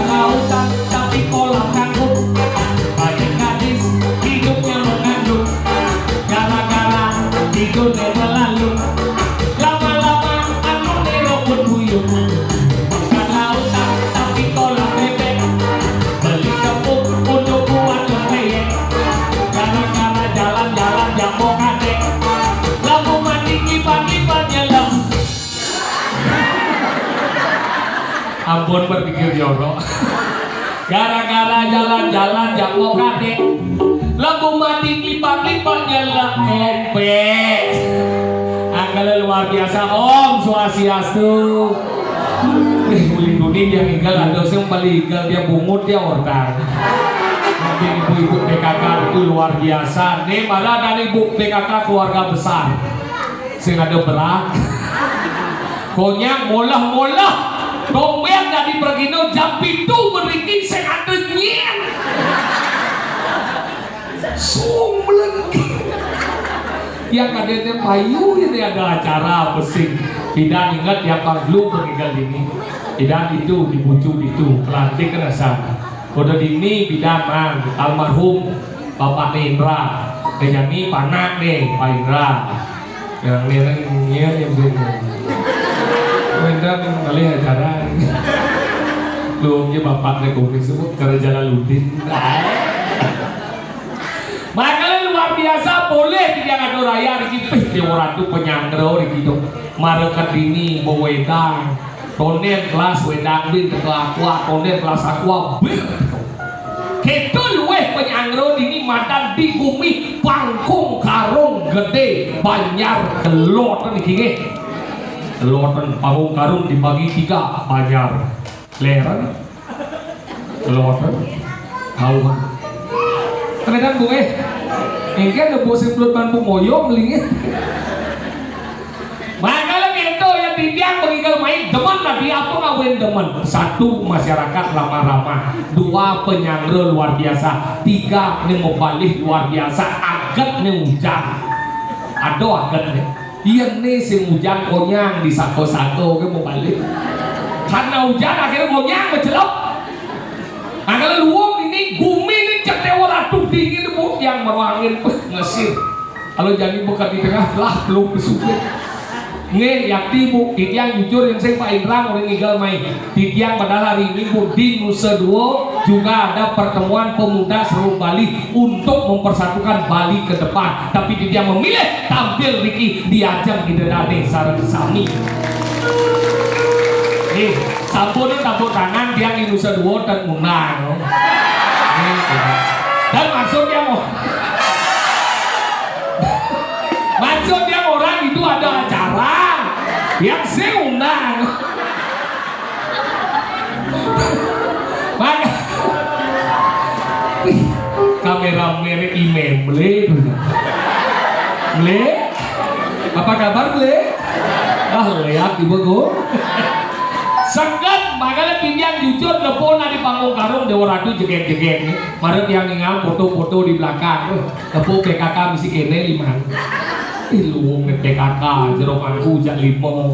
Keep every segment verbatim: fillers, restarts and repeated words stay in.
Lautan tapi kolam kangkung. Banyak gadis hidupnya mengandung. Gara-gara tidurnya melalu. Lama-lama anu nerokut buyung. Bukan lautan tapi kolam bebek. Beli tepung untuk buat pempeyek. Gara-gara jalan-jalan jambok kadek. Lalu mandi kipan-kipan nyelam. Ampun, berpikir jorok. Gara-gara jalan-jalan jambok kadek. Lalu mandi kipan-kipan nyelam. Ngopek. Angkala luar biasa, Om Swastiastu. Eh, ulin duni dia ninggal, ada sing paling ninggal dia bungut dia orta. Mungkin ibu-ibu P K K itu luar biasa. Nih, malah dari ibu P K K keluarga besar. Sing ada berak. Konyak molah-molah. Dompet dari pergino jam pitu beriki sing ada nyen. Sung melengking. Yang ada teh payu ini ada acara apa sih? Tidak ingat ya, Pak, lu meninggal ini. Tidak itu, dibucu itu, pelantik kena sana. Udah dini bidan mang, almarhum Bapak Indra. Kejani panak deh, Pak Indra. Yang nirang nyian yang bingung. Wenda kan kali acara. Lu ya Bapak deh kumis itu kerja Jalaluddin. Makanya luar biasa, boleh di Diang Ado Raya, di Kipih, di orang tu penyangkro, di gitu. Mara kedini, bawedang. Tonden kelas wedang din teka aqua, tonden kelas aqua, bir. Kita luweh penyangkro dini madan di bumi Pangkung Karung Gede, Banjar Kelot niki nggih. Keloten Pangkung Karung dibagi tiga, Banjar Leren, Keloten, Kauhan. Kadang Bu, eh. Engké ada Bu sing belut ban Bu moyong, lingé. Makanya gitu ya, titiang bengigel mai demen tadi apa ngawin demen. Satu, masyarakat ramah-ramah. Dua, penyangga luar biasa. Tiga, nih mau balik luar biasa. Aget nih hujan. Aduh, aget nih. Iya nih, sing hujan konyang di sako-sako ke mau balik. Karena hujan akhirnya konyang mencelok. Angkala luung ini gumi ini cek dewa ratu dingin, Bu, yang merangin, beuh, ngesir. Kalau jadi bekat di tengah lah belum besukit. Nggih, yakti, Bu, titiang jujur yang saya Pak Indra orang ngigal mai. Titiang padahal hari ini, Bu, di Nusa Dua juga ada pertemuan pemuda seluruh Bali untuk mempersatukan Bali ke depan. Tapi titiang memilih tampil Ricky di ajang di Dedane sareng sami. Nih, sampun tepuk tangan tiang di Nusa Dua dan ngundang. Nih, dan maksudnya mau maksudnya orang itu ada acara yang saya undang. Maka kamera mere email beli. Beli? Apa kabar, beli? Ah, lihat ibu ku. Seket, makanya pilihan jujur, lepo na di panggung karung Dewa Ratu jeget-jeget nih. Mari tiang ningal foto-foto di belakang. Lepo P K K misi kene lima. Ih, luwung P K K, jero mangku jak lima.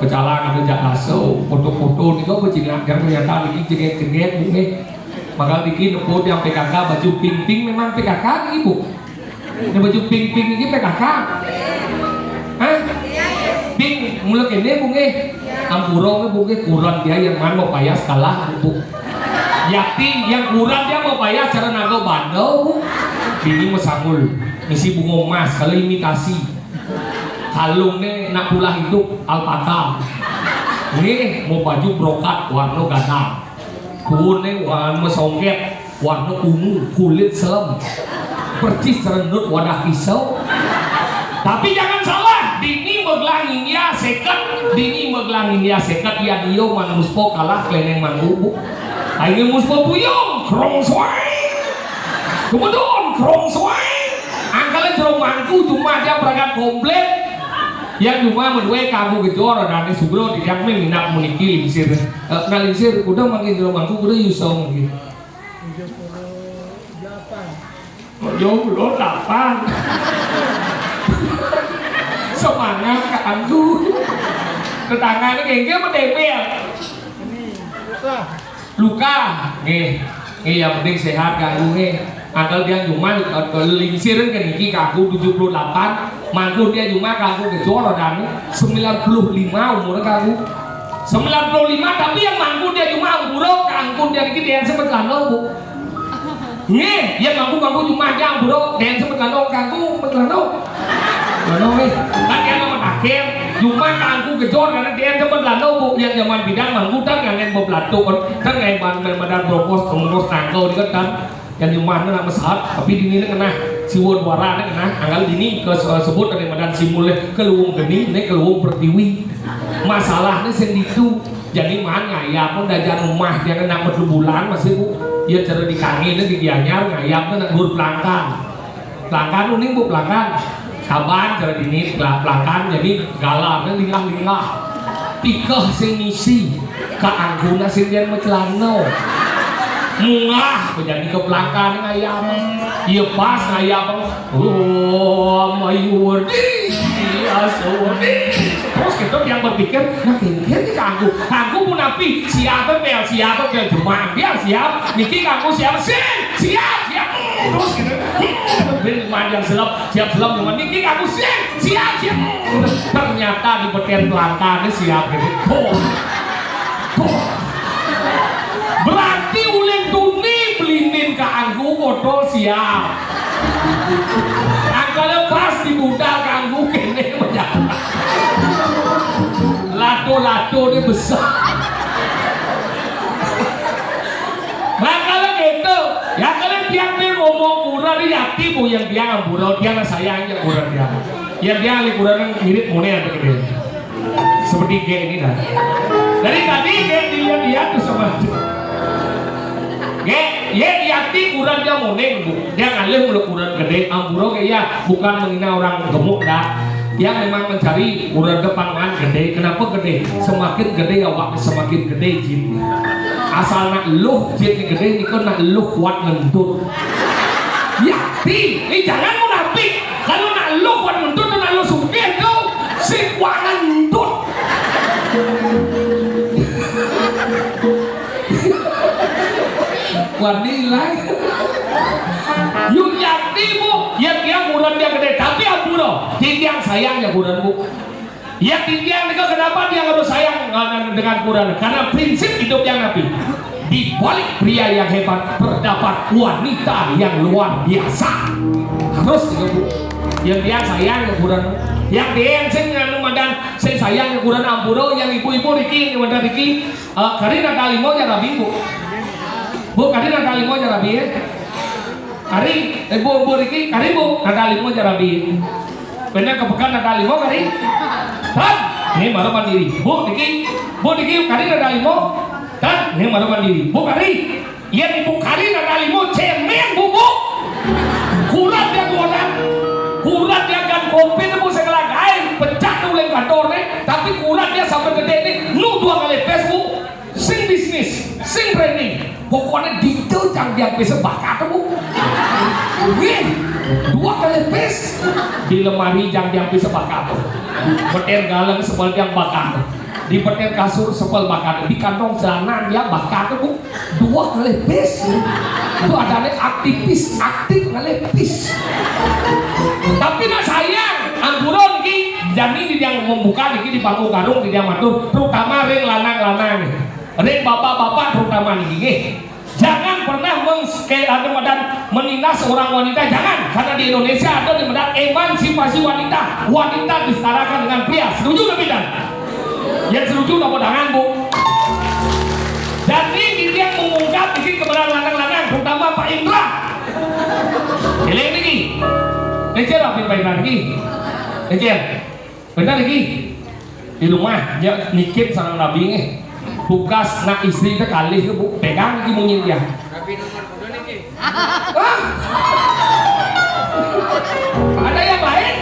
Pecalang ada jak baso, foto-foto nih kok bejingakan ternyata ini jeget-jeget, Bu, nih. Maka bikin lepo tiang P K K, baju pink-pink memang P K K nih, Bu. Ini baju pink-pink ini P K K. Hah? Pink, mulai ini, Bu, nggih. Ampura, Bu, nggih, kurang dia yang mana mau payas kalah, Bu. Yakti yang kurang dia mau payas cara nago bandel, Bu. Ini mesangul, misi bunga emas, kalau imitasi. Kalungnya nak pula hidup, alpaka. Nih, mau baju brokat, warna gadang. Kuning, warna mesongket, warna ungu, kulit selem. Percis cerendut wadah pisau. Tapi jangan salah, dini megelang India seket, dini megelang India seket, ya dia man muspo kalah keleneng manggu, Bu. Ayo muspo buyung, krong suai. Kemudian, krong suai. Angkala jero mangku cuma dia berangkat komplit. Yang cuma medue kanggo gejor, dan sugro di yang minap muniki lingsir. Eh, nah, lingsir, udah manggil jero mangku, udah yusong gitu. Tujuh puluh delapan. Tujuh puluh delapan. Semangat kanggo. Tetanggane kengke medempel. Ini, susah. Luka, nggih. Nggih, yang penting sehat kanggo nggih. Angkel dia cuma, eh, lingsir kan niki kanggo tujuh puluh delapan, mangku dia cuma kanggo gejor dan sembilan puluh lima umurnya kanggo. Sembilan puluh lima, tapi yang mangku dia cuma ampura, kanggo dia niki dia sempet lano, Bu. Nggih, yang mangku kanggo cuma aja ampura, dia sempet lano kanggo, sempet lano. Lano wis, kan dia nomor akhir, cuma kanggo gejor karena dia sempet lano, Bu. Yang zaman bidan mangku kan ngangen beblatuk, kan ngangen badan brokos, brokos nangkau, dia kan. Yang di mana nama sehat, tapi di ini kena siwon warane kena anggal dini ke se-, sebut dari madan simule ke luwung geni, ini ke luwung pertiwi. Masalahnya sing ditu. Jadi man ngayap pun dajan rumah dia kena metu bulan masih, Bu. Ya cara di kami ini di Gianyar ngayap kan nak dur pelangkan. Pelangkan uning, Bu, pelangkan. Kaban cara dini pela-, pelangkan jadi galarnya lingah-lingah. Tikeh sing ngisi, kaangguna sing yen macelana. Mungah jadi ke pelangkan ngayam. Iya pas ngayam. Oh, mayudi, asudi. Terus kita yang berpikir, nah, kengken iki kanggo. Kanggo pun api, siapa pel, siapa pel, jemaah dia siap. Niki kanggo siapa sih? Siap, siap. Terus gitu. Hmm, ben manjang selap, siap selap, niki kanggo sih. Siap, siap. Ternyata di beten pelangkane siap gitu. Tuh. Tuh. Berarti uling tuni belinin kaanggo botol siap. Angkala pas di budal kaanggo kene menyala. Lato-lato ini besar. Makanya gitu. Ya kalian tiap nih ngomong kurang nih, yakti bu yang dia ngambura, dia nggak sayang ya kurang dia. Ya dia liburan mirip mone yang begini. Seperti G ini dah. Dari tadi G dilihat-lihat tuh sama. G, ya dia Jadi kurenan dia monéng, Bu. Dia ngalih mula kurenan gedé, ampura ké ya, bukan menghina orang gemuk, dah. Dia memang mencari kurenan depan gedé. Kenapa gedé? Semakin gedé awak, semakin gedé jin. Asal nak luh jin gedé, nika nak luh kuat ngentut. Ya, ti, eh, jangan munafik. Kalau nak luh kuat ngentut, nak luh sugih tu, sing kuat ngentut. Wani lai. Yuk yakti, Bu. Ya, dia kurenan dia gedé, tapi ampura. Titiang sayang ya kurenan, Bu. Ya, titiang nika kenapa dia harus sayang, eh, dengan kurenan? Karena prinsip hidup yang napi. Di balik pria yang hebat terdapat wanita yang luar biasa. Harus itu, Bu. Ya, dia sayang ya kurenan. Yang dia sing anu madan, sing sayang ya kurenan ampura, yang ibu-ibu niki, yang madan niki, Eh, kari nak dalimo ja rabi, Bu. Bu, kari nak dalimo ja rabi, eh. Kari, eh, Bu, Bu niki, kari, Bu, nak dalimo ja rabi. Pernah ka peken nak dalimo kari? Tan, né mara mandiri. Bu niki, Bu niki kari nak dalimo? Tan, né mara mandiri. Bu kari. Yén ibu kari nak dalimo cémén, Bu, Bu. Kurenan dia godan. Kurenan dia gan kopin, Bu, segala gaé. Pecah tu uling kantor né. Tapi kurenan dia sampai gedé né. Nu dua kali pés, Bu. Sing bisnis, sing training. Pokokné dija jang diang pés bakat, Bu. Wih, dua kali pés. Di lemari jang diang pés bakat. Betér galeng sebel diang bakat. Di betér kasur sebel bakat. Di kantong celana dia bakat, Bu. Dua kali pés. Itu adané aktivis, aktif kali pés. Tapi nak sayang, ampura niki, jani di yang membuka niki di panggung karung di yang matur, terutama ring lanang-lanang. Ring bapak-bapak terutama niki nggih. Jangan pernah mengske-, ada madan menindas orang wanita, jangan. Karena di Indonesia ada di madan emansipasi wanita. Wanita disetarakan dengan pria. Setuju nggak, Bidan? Yang setuju tepuk tangan, Bu. Jadi, ini yang mengungkap ini kebenaran lanang-lanang, terutama Pak Indra. Éling niki. Écér apa Pak Indra niki? Écér. Bener niki? Di rumah, dia nitip sareng rabi nggih. Tugas nak istri téh kalih, Bu. Pegang niki munyin dia. Hah? Ada yang lain?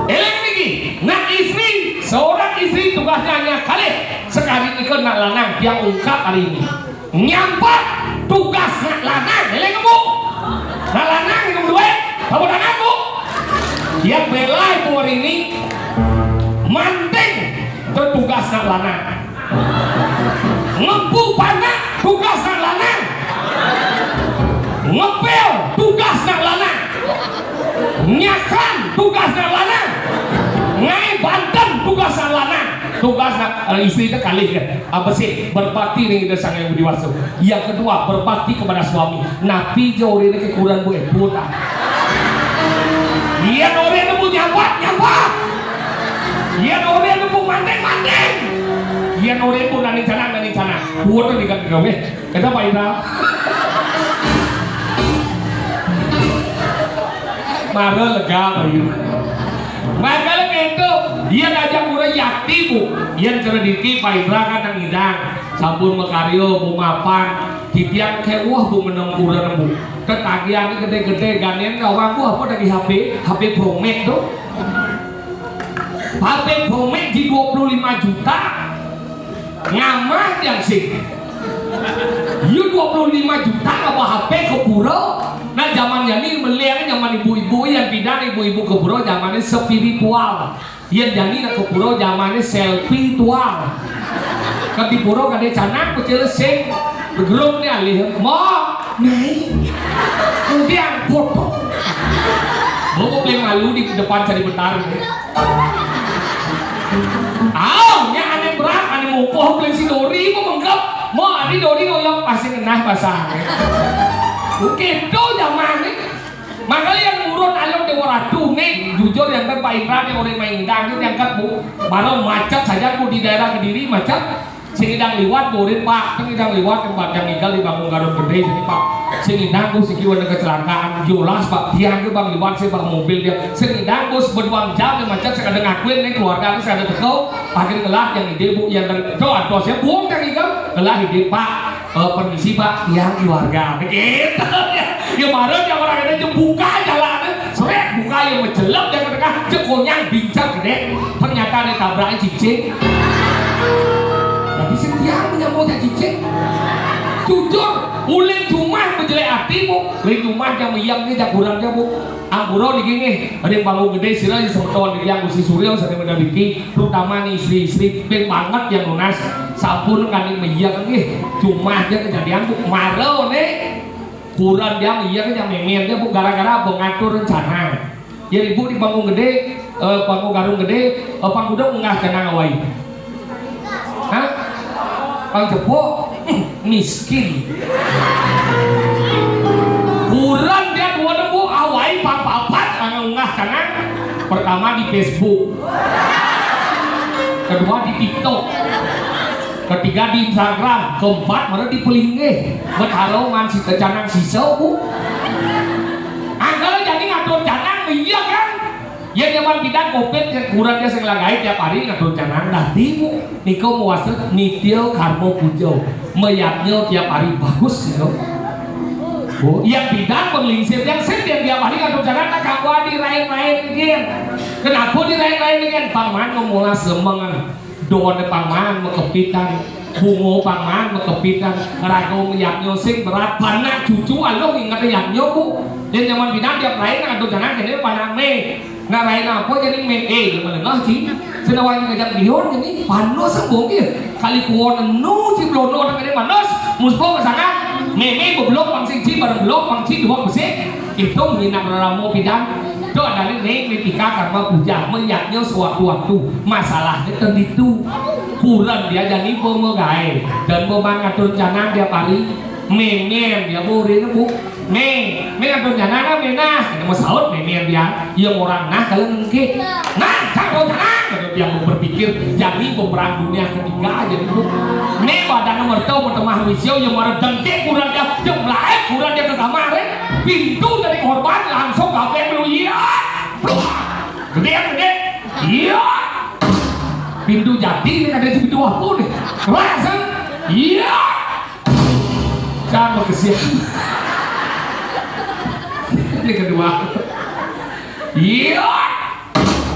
Éling niki, nak istri, seorang istri tugasnya hanya kalih. Sekali nika nak lanang, dia ungkap hari ini. Nyampat tugas nak lanang, éling, Bu? Nak lanang yang duit, tepuk tangan, Bu. Dia bela ibu hari ini, manting, itu tugas nak lanang. Ngempu panak, tugas nak lanang. Ngepél, tugas nak lanang. Nyakan, tugas nak lanang. Ngaé banten, tugas nak lanang. Tugas nak, eh, istri téh kalih ya. Apa sih? Berbakti ring Ida Sang Hyang Widi Wasa. Yang kedua, berbakti kepada suami. Napi ja orina ké kurenan, Bu, eh, Bu, tah. Yén orina, Bu, nyampat, nyampat. Yén orina, Bu, manting, manting. Yén orina, Bu, nani canang, nani canang. Buat ni kan kawé. Kéto Pak Indra. Mara lega, Pak Indra. Mangkana kéto, yén ajak urang yakti, Bu. Yén cara diki, Pak Indra kan nang ngidang. Sampun makarya, Bu, mapan. Titiang kéweh, Bu, ngenem kurenan, Bu. Ketagihan gedé-gedé, ganén orang, Bu, apa tagih H P? H P Pro Max to. H P Pro Max di dua puluh lima juta. Ngamah yang sih. Yu dua puluh lima juta ngaba H P ka pura. Nah, zaman jani melih, zaman ibu-ibu yang pidan, ibu-ibu ka pura, zamanné spiritual. Yén jani nak ka pura, zamanné selfie tual. Ka di pura kadén canang, pecel sing. Grup ni alih, "Mo, nai." Kemudian foto. Bobo paling malu di depan Sari Betari. Aw, nya ané berat, ané mukuh paling si Dori, mau menggap. Mo, adi Dori ngoyok pasti ngenah pasang. Oké, itu zaman ni. Makanya yang nurun alun Dewa Ratu ni, jujur yang kan Pak Indra ni orang main dangdut yang kan, Bu, baru macet saja, Bu, di daerah Kediri macet. Sing idang liwat, Bu, rin, Pak, kan idang liwat, Pak, yang tinggal di Bangun Garut Gede ini, Pak. Sing idang, Bu, siki wénten kecelakaan, jelas, Pak, tiang ke bang liwat sih, Pak, mobil dia. Sing idang, Bu, sebeduang jam yang macet, saya ada ngakuin nih, keluarga aku saya ada teko, akhirnya ngelah yang ide, Bu, yang dari, tuh, aduh, saya buang yang ikam, ngelah ide, Pak. Eh, permisi, Pak, yang keluarga. Begitu. Ya, ya, baru dia orang ada je buka jalan. Seret buka yang menjelek dia ke tengah, je konyang bincang gede. Ternyata dia tabrak cicing. Jadi setiap menyambut cicing. Jujur, uling cuma menjelek hati, Bu. Uling cuma yang meyang ni jaguran dia, Bu. Ampura niki nggih, ring panggung gedé sira semeton niki Gusti Surya sareng mendariki, terutama ni istri-istri ping banget yang nunas. Sampun kani meyang nggih, cuma aja kejadian Bu mara ne kurang dia meyang yang memen dia Bu gara-gara apa ngatur rencana. Ya Ibu di panggung gedé, eh, panggung garung gedé, eh, panggung unggah canang awai. Hah? Pang jebok? Hmm, miskin. Kurang dia dua nemu awai pang papat anu unggah canang. Pertama di Facebook. Kedua di TikTok. Ketiga di Instagram. Keempat mana di pelinggih. Betaro man si canang sisa, Bu. Angkal jadi ngatur canang, iya kan? Yén nyaman pidan covid, yén kuburan dia sing langgaé tiap hari ngatur canang dadi Bu. Nika mawasta nitya karma puja. Mayadnya tiap hari bagus nika. Bu, yén pidan penglingsir yang sing tiap hari ngatur canang tak kanggo dirain-rain niki. Kenapa dirain-rain niki? Paman memolas semengan. Daun pangman makepitan, bunga pangman makepitan, raga yadnya sing berat, panak cucu aluh inget yadnya, Bu. Yén nyaman pidan tiap lain ngatur canang kéné panak mé. Nah, lain apa jadi mé? Eh, lha menengah, Ci. Senawang ngajak liur kéné, panas sembung ya. Kali kuon enu, Ci, blono nang kéné panas. Muspo ke sana, mémé beblok pang sing, Ci, bareng blok pang, Ci, dua besik. Itu nginak ramo pidan. Dok dari ning mitika karma puja, mayadnya sewaktu-waktu. Masalahnya ten ditu. Kurang dia jani pemegawai dan beman ngatur canang tiap hari. Mémén dia Bu, rene Bu. Mé, mé ngatur canang kan mé nah. Kena mau saut mémén dia. Yang orang nah kalau nengke. Nah, cak kau canang. Kalau dia mau berpikir, jani peperang dunia ketiga aja Bu. Mé badan mertau bertemah wisyo yang marah dengke kurang dia, yang melaek kurang dia ke kamar, eh. Pintu dari korban langsung kabeh lu iya. Gede kan gede? Iya. Pintu jati ini ada di pintu waktu nih. Keras kan? Iya. Sama kesian. Ini kedua. Iya.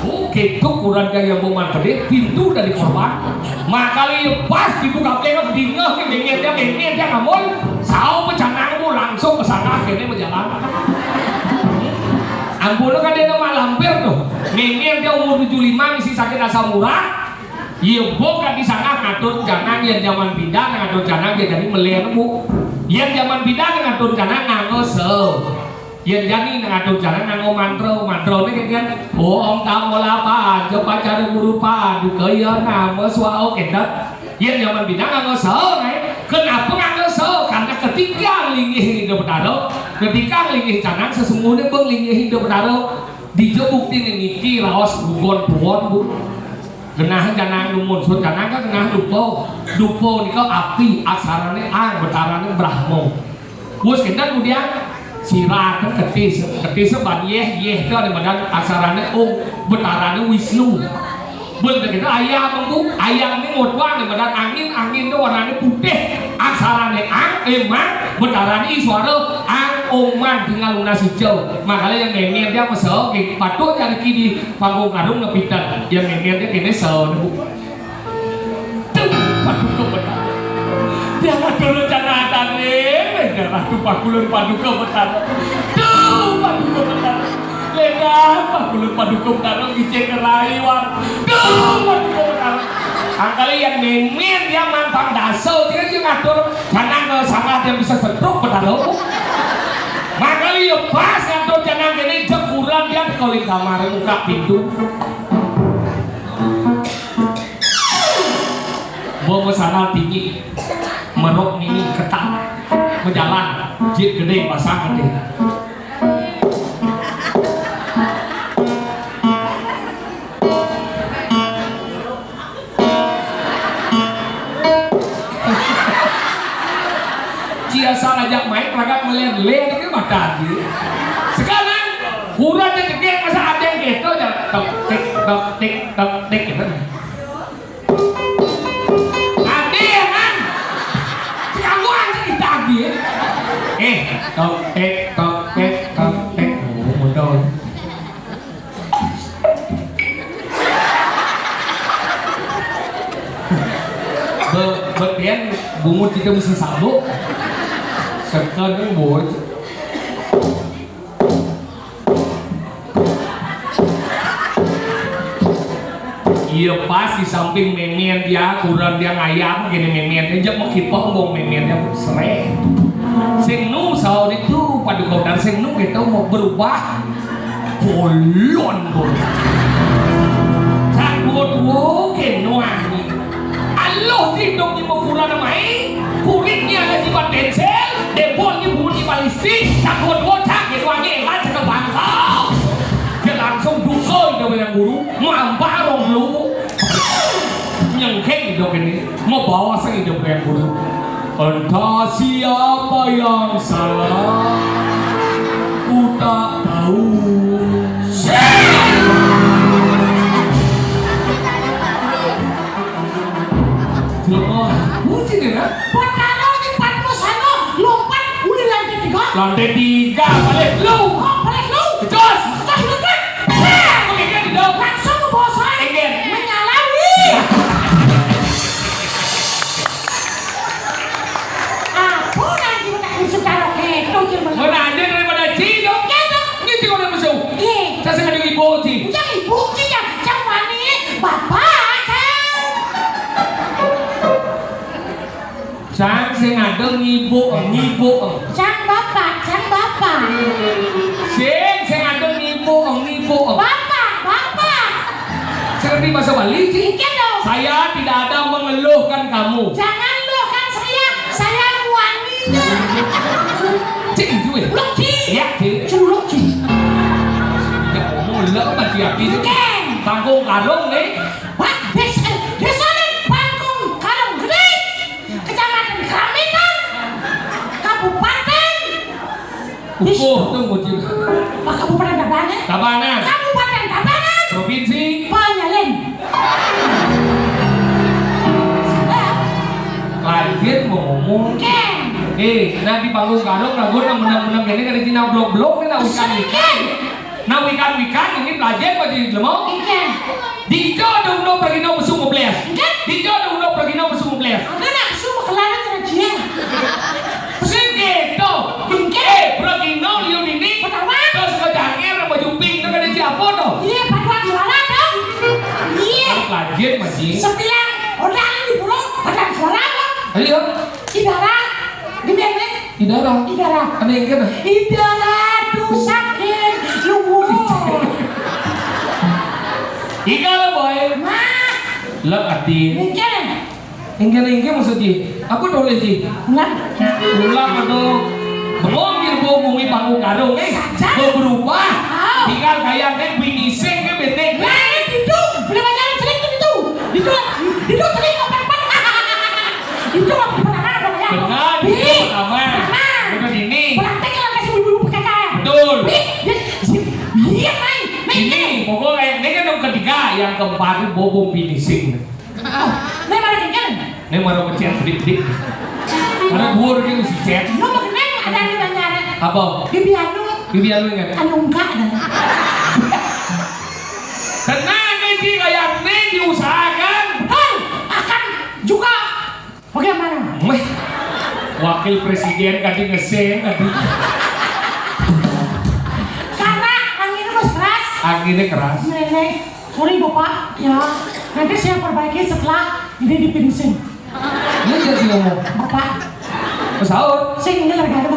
Oke, itu kurang gaya boman gede, pintu dari korban. Makanya pas dibuka kena dingeh ke bengnya dia, bengnya dia ngamun. Sao pecanang bu langsung ke sana, akhirnya berjalan. Ampun kan dia nama lampir tuh. Mémén dia umur tujuh lima misi sakit asam urat. Iya, bu kan di sana ngatur canang yang zaman pindah ngatur canang dia jadi melihat bu. Yang zaman pindah ngatur canang nganggo se. Yén jani nang atur jalan nganggo mantra, mantrane kengken, "Om Tang Ola Panca Pacara Guru Paduka Ya Nama Swaha," kenten. Yén jaman bina nganggo saha, kae? Kenapa nganggo saha? Karena ketika linggih Ida Betara, ketika linggih canang sesungguhnya beng linggih Ida Betara. Dija buktine niki raos gugon puon, Bu. Genah canang numun, sun canang kan genah dupa. Dupa nika api, aksarane Ang, betarane Brahma. Wus kenten kemudian sirah kan ketis, ketis ban yeh, yeh to ane madan aksarane Om, betarane Wisnu. Bel kenten ayam, Bu, ayam ni ngodwang ane madan angin, angin to warnane putih, aksarane Ang, eh, Man, betarane Iswara, Ang, Om, Man, tinggal lunas hijau. Makanya yang nenek dia mesel, eh, patut cari kidi panggung karung ngepitan, yang nenek dia kene sel, Bu. Duh, Paduka Betara. Dia ngatur rencana atane, darah tumpah kulun Paduka Betara. Duh, Paduka Betara. Lendah, Pak Kulun Paduka Betara ngicik kerai, Wan. Duh, Paduka Betara. Angkali yang nenek dia mantang daso, dia, dia ngatur. Jangan kalau salah dia bisa setruk Betara. Makanya ya pas ngatur jangan kene jemuran dia di koling kamar, buka pintu. Bawa sandal tinggi, merok mini ketat, berjalan, jit gede, pasang gede. Cia salah ajak main, ragat melihat-lihat, tapi mata dia. Sekarang, kurang dia degil, masa ada yang gitu, tok, tik, tok, tik, tok, tik, gitu. Ade, kan? Sing kanggo Be-, betian bungut kita mesti sabuk. Sekarang bungut. Iya, pas di samping memian dia, kurang dia ngayam, gini memian dia, jam mau kipah, mau memian dia, sereh. Sing nu, saur itu, pada kodar sing nu, kita mau berubah. Bolon, bolon. Takut, wo, keno, ani. Aloh, di dong, di mau kurang, mai. Kuritnya ada di Pak Densel, depotnya bunyi balistik, takut, wo, tak, gitu, aja, kan, cakap bangsa. Dia langsung dusun, dia bilang guru, mampar, rong, lu. Nyengkeng hidup ini, mau bawa saya hidup yang buruk. Entah siapa yang salah, ku tak tahu. Lemah, mungkin ya. Potaro di Padma sana, lompat, udah lantai tiga. Lantai tiga, balik lu. Oh, balik lu. Jos. Jos, lompat. Nah, oke, kan, di dong. Langsung ke bawah sana. Enggak. Menyalawi. Apa lagi nak suka roket? Tuh, dia Mana ada daripada Ci, dong? Enggak, dong. Ini Ci udah masuk. Iya. Saya sengaja ibu, Ci. Yang ibu, Ci, yang, yang mana? Bapak, kan? Cang sing ada ngibu, ngibu. Cang bapak, cang bapak. Sing sing ada ngibu, ngibu. Bapak, bapak. Seperti bahasa Bali, Ci. Iya dong. Saya tidak ada mengeluhkan kamu. Jangan luhkan saya, saya wanginya. Cing, cuy. Loh, Ci. Ya, Ci. Culuk, Ci. Ya, mulai mati hati itu. Oke. Tanggung karung nih. Wah, des, eh, desa nih, Panggung Karung Gede. Kecamatan Kerametan, Kabupaten Upuh, tunggu, Cik. Pak, Kabupaten Tabanan. Tabanan. Kabupaten Tabanan. Provinsi. Penyalin. Lanjut mau ngomong. Ken. Eh, nah di panggung karung, nah gue nang menang-menang gini kan di Cina blok-blok nih, nah, ikan, ikan. Nah, wikan-wikan ini pelajar pada lemau. Engke. Dijo ada uno pergi no besung ngebles. Engke. Dijo ada uno pergi no besung ngebles. Ada nak besung kelana kena dia. Sing gitu. Engke. Eh, pergi no liu ini. Pertama. Terus ke janger baju pink, itu kan ada siapa tuh? Iya, paduan suara tuh. Iya. Pelajar masih. Sepian orang di pulau, paduan suara apa? Ayo. Ibarat. Gimana? Idara. Idara. Ada yang kena? Idara tuh sakit. Lu. Iga lo, boy. Nah. Lek ati. Mungkin. Ingke, ingke maksud Ji. Apa boleh Ji? Ulang. Ulang atau bengong di bumi panggung karung, eh. Saja. Mau berubah. Tahu. Tinggal kayak nih, bini sing ke bete. Nah, ini pintu. Boleh baca cerik itu. Itu, itu cerik apa? Itu apa? Benar, itu pertama. Ih, pertama. Pertama. Udah ini. Praktek yang kasih ibu-ibu P K K. Betul. Ih, dia, dia, dia, main, main. Ini, pokoknya ini kan yang ketiga, yang keempat itu bobo finishing. Oh, ini mana kenceng? Ini mana kenceng sedikit. Karena gua ini mesti chat. Lu mau kenal ada yang nanya. Apa? Bibi anu. Bibi anu ingat. Anu enggak ada. Tenang, ini kayak ini diusahakan. Betul, akan juga. Bagaimana? Meh. Wakil Presiden tadi ngeseng tadi. Karena anginnya mas keras. Anginnya keras. Nenek, sorry Bapak, ya. Nanti saya perbaiki setelah ini di finishing. Ini jadi ngomong. Bapak. Pesaut. Sing ini lagi ada.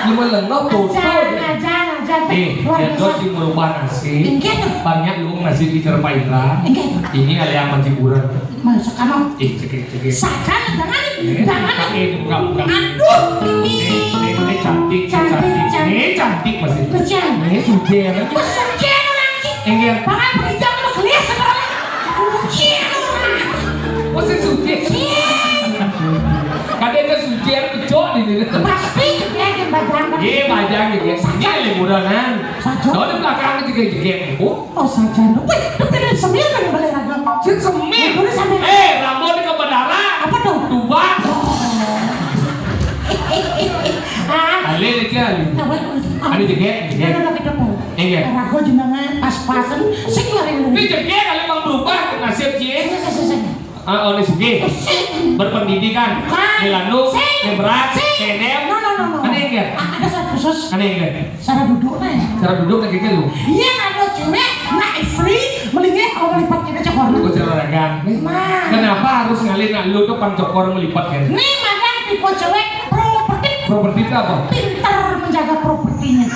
Lu melengok tuh. Ajan, ajan, ajan. Eh, luar biasa. Dia tuh di merubah nasib. Enggak tuh. Banyak lu nasib di Terpaira. Enggak tuh. Ini ada yang masih kurang. Masuk kamar. Eh, cekik, cekik. Sakan, jangan, eh, jangan. Eh, buka, buka. Aduh, ini. Eh, eh, eh, cantik, cantik, cantik. Cantik. Eh, cantik masih. Kesian. Eh, suci ya, kan? Kok suci orang ini? Enggak. Bakal pergi jam lu kelis sekarang. Suci orang. Masih suci. Iya. Kadang ke suci, pecok di sini. Pasti, ya, yang bajang. Iya, bajang, ya. Ini liburan, kan? Saja. Soalnya belakang juga, juga. Oh. Oh, saja. Wih, lu pilih semir kan yang balik lagi. Sing semir. Lu sampai eh, rambut ke bandara. Apa tuh? Dua. Oh. Ah. Alih aja, alih. Nah, wait, wait. Ada jegek, jegek. Ada, ada, ada. Iya. Raga jenengan pas-pasen sing lari. Ini jegé kalau emang berubah nasib, Ci. Sing, sing, sing, sing. Ah, oh, ini sugih. Sing. Berpendidikan. Bukan. Ini landu, sing. Ini berat, sing. Ini dem. No, no, no, no. Ada yang enggak? A-, ada syarat khusus. Ada yang enggak? Syarat duduk, nih. Syarat duduk kayak gitu. Iya, ada cewek, nak istri, mendingnya kalau melipat kita cokor. Oh, cara ragang. Nah. Kenapa harus ngalih nak lu tuh pan cokor melipat kan? Nih, madang tipe cewek properti. Properti itu apa? Pintar menjaga propertinya.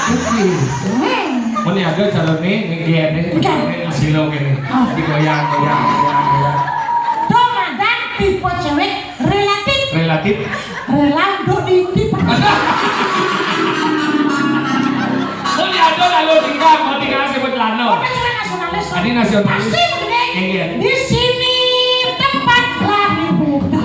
Oke. Hmm. Mana ada cara nih, nih, nih, nih, Enggak. Nih, ngasih lo gini. Oh. Digoyang, goyang, goyang, goyang. Tuh, madang tipe cewek relatif. Relatif. Rela untuk diintip. Mau diadon lalu tinggal, mau tinggal sebut lano. Udah, cewek nasionalis. Tadi nasionalis. Pasti begini. Iya. Di sini tempat lari beda.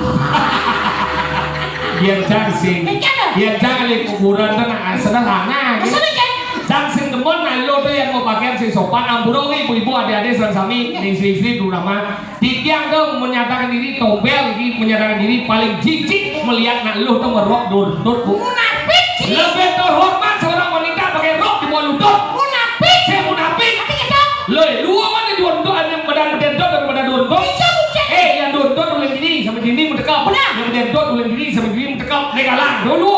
Biar jang sing. Iya, dong. Biar jang di kuburan kan, ah, sederhana, gitu. Maksudnya, kan? Jang sing demen, nah, lo tuh yang mau pakaian sing sopan, ampura, ibu-ibu, adik-adik, sareng sami, ning istri-istri, terutama. Tiang tuh menyatakan diri tombel, iki menyatakan diri paling jijik melihat nak lu tuh ngerok durdut, Bu. Munafik, Ci. Lebih terhormat seorang wanita pakai rok di bawah lutut. Munafik. Saya munafik. Tapi kita Loh, lu apa nih durdut, ada badan bedendot daripada durdut? Iya, Bu, Ci. Eh, yang durdut ulun gini sampai gini mentekap. Benar. Yang bedendot ulun gini sampai gini mentekap. Nek kalah, dulu.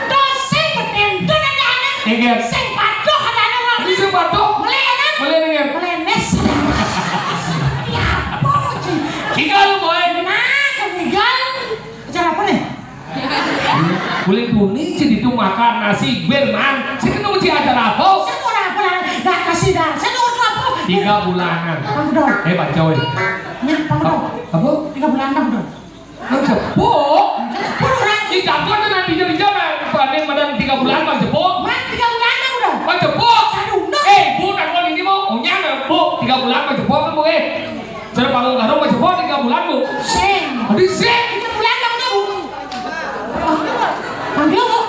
Tuh, sing bedendot ada anak. Iya. Sing patuh ada anak. Ini sing patuh. Melek, anak. Melek, iya. Melek, nes. Ya, apa, Ci? Tinggal, boy. Nah, tinggal. Acara apa nih? Boleh kuning jadi tuh makan nasi bir, man. Saya kan uji acara apa? Saya mau apa lah? Dah kasih dah. Saya mau apa? Tiga bulanan. Bang Dol. Eh, Pak Joy. Ya, Bang Dol. Apa? Tiga bulan, Bang Dol. Bang Jepuk? Bang Jepuk, orang. Di dapur tuh nanti jadi jalan. Paling badan tiga bulan, Bang Jepuk. Man, tiga bulan, Bang Dol. Bang Jepuk. Aduh, no. Eh, Bu, nak mau ini, Bu. Punya, Bu. Tiga bulan, Bang Jepuk, kan, Bu, eh. Cara bangun karung, Bang Jepuk, tiga bulan, Bu. Sing. Aduh, sing. Tiga bulan, Bang Dol. Panggil, Bu.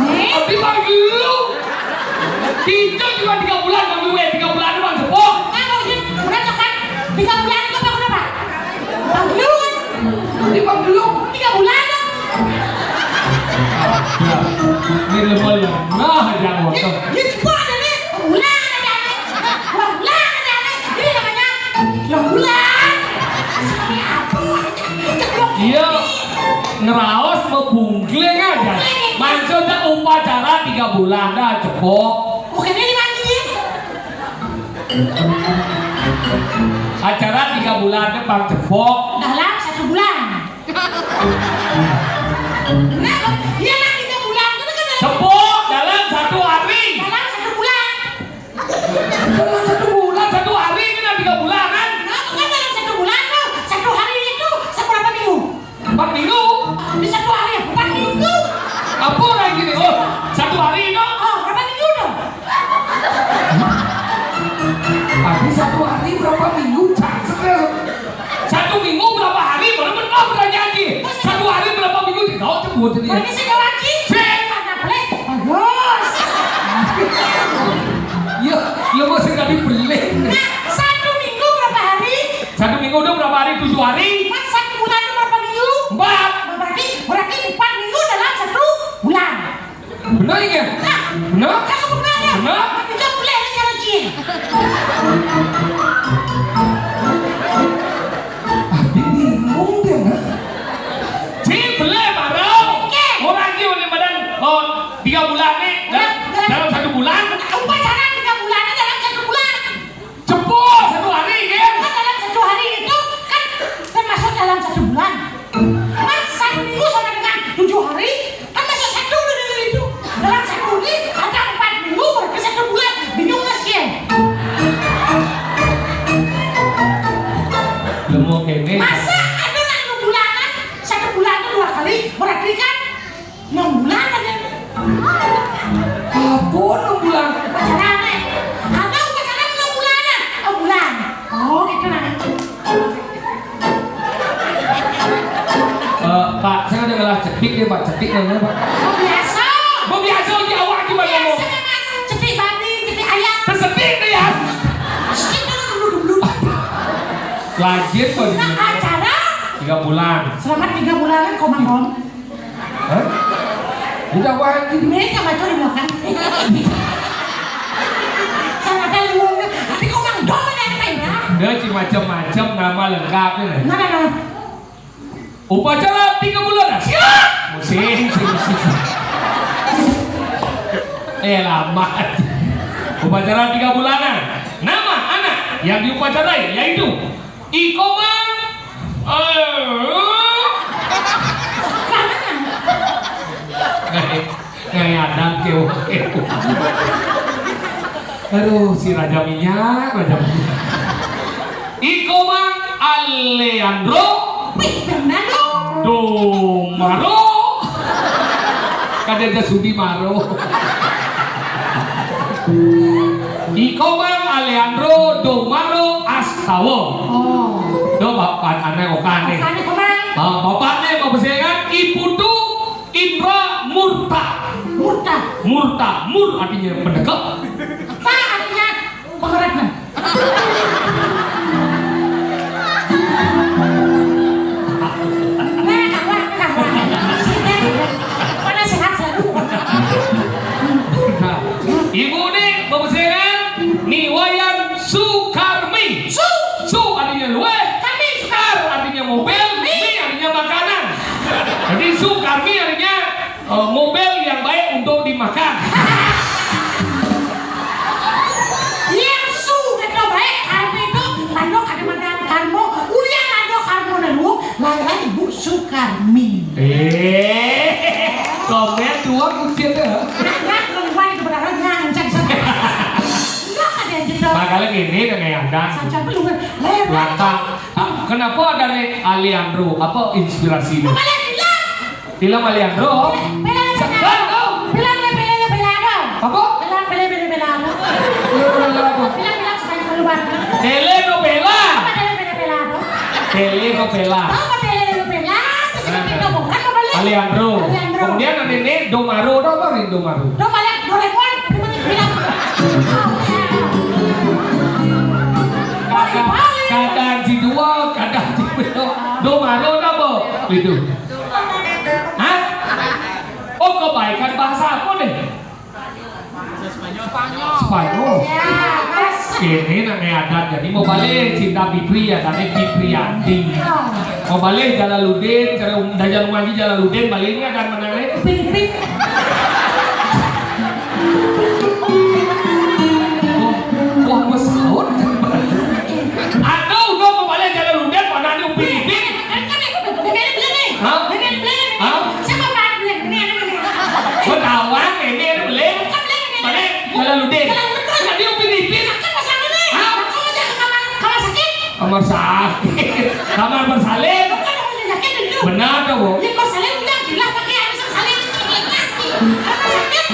Eh? Tapi panggil lu. Pintu juga tiga bulan, Bang Dol, eh. Tiga bulan, Bang Jepuk. Nah, kalau gitu, udah, Cok, kan? Tiga bulan, Bang, udah, Pak. Panggil, kan? Nanti Bang Dol. Tiga bulan, Bang. Ya. Ini lemah, lemah aja, Bang. Ya, ya, cepat, ada nih. Bulan, ada nih. Bulan, ada nih. Ini namanya bulan. Seperti apa? Iya, ngeraos mebungkling aja. Maksudnya upacara tiga bulan dah, Jepok. Bukannya dimandiin? Acara tiga bulan depan, Jepok. Dalam satu bulan. Nah, iya lah, tiga bulan itu kan dalam Jepok, dalam satu hari. Dalam satu bulan. Dalam satu bulan, satu hari ini kan tiga bulanan. Nah, kan dalam satu bulan tuh, satu hari itu seberapa minggu? Empat minggu. Di satu hari empat minggu. Apa orang gini? Oh, satu hari itu. Oh, berapa minggu tuh? Tapi satu hari berapa minggu? Cak, sekarang. Satu minggu berapa hari? Mana benar pertanyaan, Ji? Satu hari berapa minggu? Tidak tahu, cek buat jadi. Berarti saya jawab, Ji. Cek. Mana boleh? Bagus. Iya, iya, masih tadi beli. Nah, satu minggu berapa hari? Satu minggu itu berapa hari? Tujuh hari. Mas, satu bulan itu berapa minggu? Empat. Berarti, berarti empat minggu dalam satu bulan. Benar, ya? Nah, benar? Kan benar, ya? Benar? Tapi jawab boleh, ini cara, Ji. Abi bingung deh, nah. Ci, belum, Bro. Oke. Orang Ci, oleh badan, oh, tiga bulan nih, Udah, dalam, udah. Dalam satu bulan. Upacara tiga bulan, dalam satu bulan. Jebol, satu hari, kan? Kan dalam satu hari itu, kan termasuk dalam satu bulan. Kan satu minggu sama dengan tujuh hari, kan masuk satu bulan itu. Dalam satu ini ada empat minggu, berarti satu bulan. Bingung nggak sih, ya? Lemu kene. Masa ada nak enam bulanan? Satu bulan itu dua kali, berarti kan enam bulan aja. Apa enam bulan? Pacaran, eh. Ada pacaran enam bulanan? Enam bulan. Oh, gitu, nah. Eh, Pak, saya udah ngelah cetik ya, Pak. Cetik namanya, Pak. Oh, biasa. Mau biasa, uji awak cuma ngomong. Biasa, kan? Cetik babi, cetik ayam. Tersetik deh, ya. Cetik dulu, dulu, dulu. Lanjut, Pak. Nah, acara? Tiga bulan. Selamat tiga bulanan, Komang Rom. Hah? Udah wajib. Ini sama tuh dimakan. Sama ada lu. Tapi kok Mang Dong ada apa ya? Dia cuma macam-macam nama lengkapnya. Nah, nah, nah. Upacara tiga bulanan. Siap. Musik, musik, musik. Eh, lama. Upacara tiga bulanan. Nama anak yang diupacarai yaitu Iko Mang. Eh. Kayak, kayak adat, kewo, kewo. Aduh, si Raja Minyak, Raja Minyak. Iko Mang Alejandro. Wih, benar dong. Domaro. Kan dia Sudi Maro. Iko Mang Alejandro Domaro Astawa. Oh. Do bapak anak okane. Okane, Komang. Ah, bapaknya bapak saya kan Iputu Indra Murta. Murta. Murta. Mur artinya mendekap. Ta artinya pengerat, nah. Nah, kawan, kawan. Sini, pada sehat selalu. Nah, ibu nih, bapak saya kan, nih Wayan Sukarmi. Su. Su artinya luwe. Karmi. Kar artinya mobil. Mi. Mi artinya makanan. Jadi Sukarmi artinya eh, mobil yang baik untuk dimakan. Yang su itu baik, karena itu tanduk ada makan karmo, ulian ada karmo dan lu, lahirlah Ibu Sukarmi. Eh, komen dua mungkin ya. Anak perempuan itu benar-benar ngancam sama. Enggak ada yang gitu. Makanya gini dengan yang ada. Saja belum. Lantang. Ah, kenapa ada nih Aliandro? Apa inspirasinya? Kepala gila. Film Aliandro. Bela, bela, bela. Sekarang dong. Bela, bela, bela, bela, bela. Apa? Bela, bela, bela, bela, bela. Bela, bela, bela, bela. Bela, bela, bela. Telenovela. Apa bela, bela, bela, bela? Telenovela. Apa bela, bela, bela? Terus kita bukan apa bela? Aliandro. Aliandro. Kemudian ada ini Domaro, ada apa nih Domaro? Domaro, Doraemon, bela, bela. Kadang, kadang dijual, kadang dibeli. Domaro ada apa? Itu. Hah? Oh, kebaikan bahasa apa nih? Spanyol. Spanyol. Ya, Mas. Ini namanya adat. Jadi mau balik cinta Fitri ya, tapi Fitrianti. Mau balik Jalaluddin, cara um, Dajan Umaji Jalaluddin, baliknya akan mana nih? Pipit. Oh, wah, pesawat. Atau udah mau balik Jalaluddin, mana nih Upin Ipin? Kan, kan, kan, kan, kan, kan, kan. Hah? Kan, kan, kan, kan. Hah? Siapa Pak? Kan, kan, kan, kan. Gua tawang, ini ada beli. Kan, kan, kan, kan. Mana? Jalaluddin. Jalaluddin. Tadi Upin Ipin. Kan, pasangan nih. Hah? Langsung aja ke kamar, kamar sakit. Kamar sakit. Kamar bersalin. Bukan, kamar sakit itu. Benar tuh, Bu. Ya, bersalin udah gila pakai air bersalin. Kamar sakit.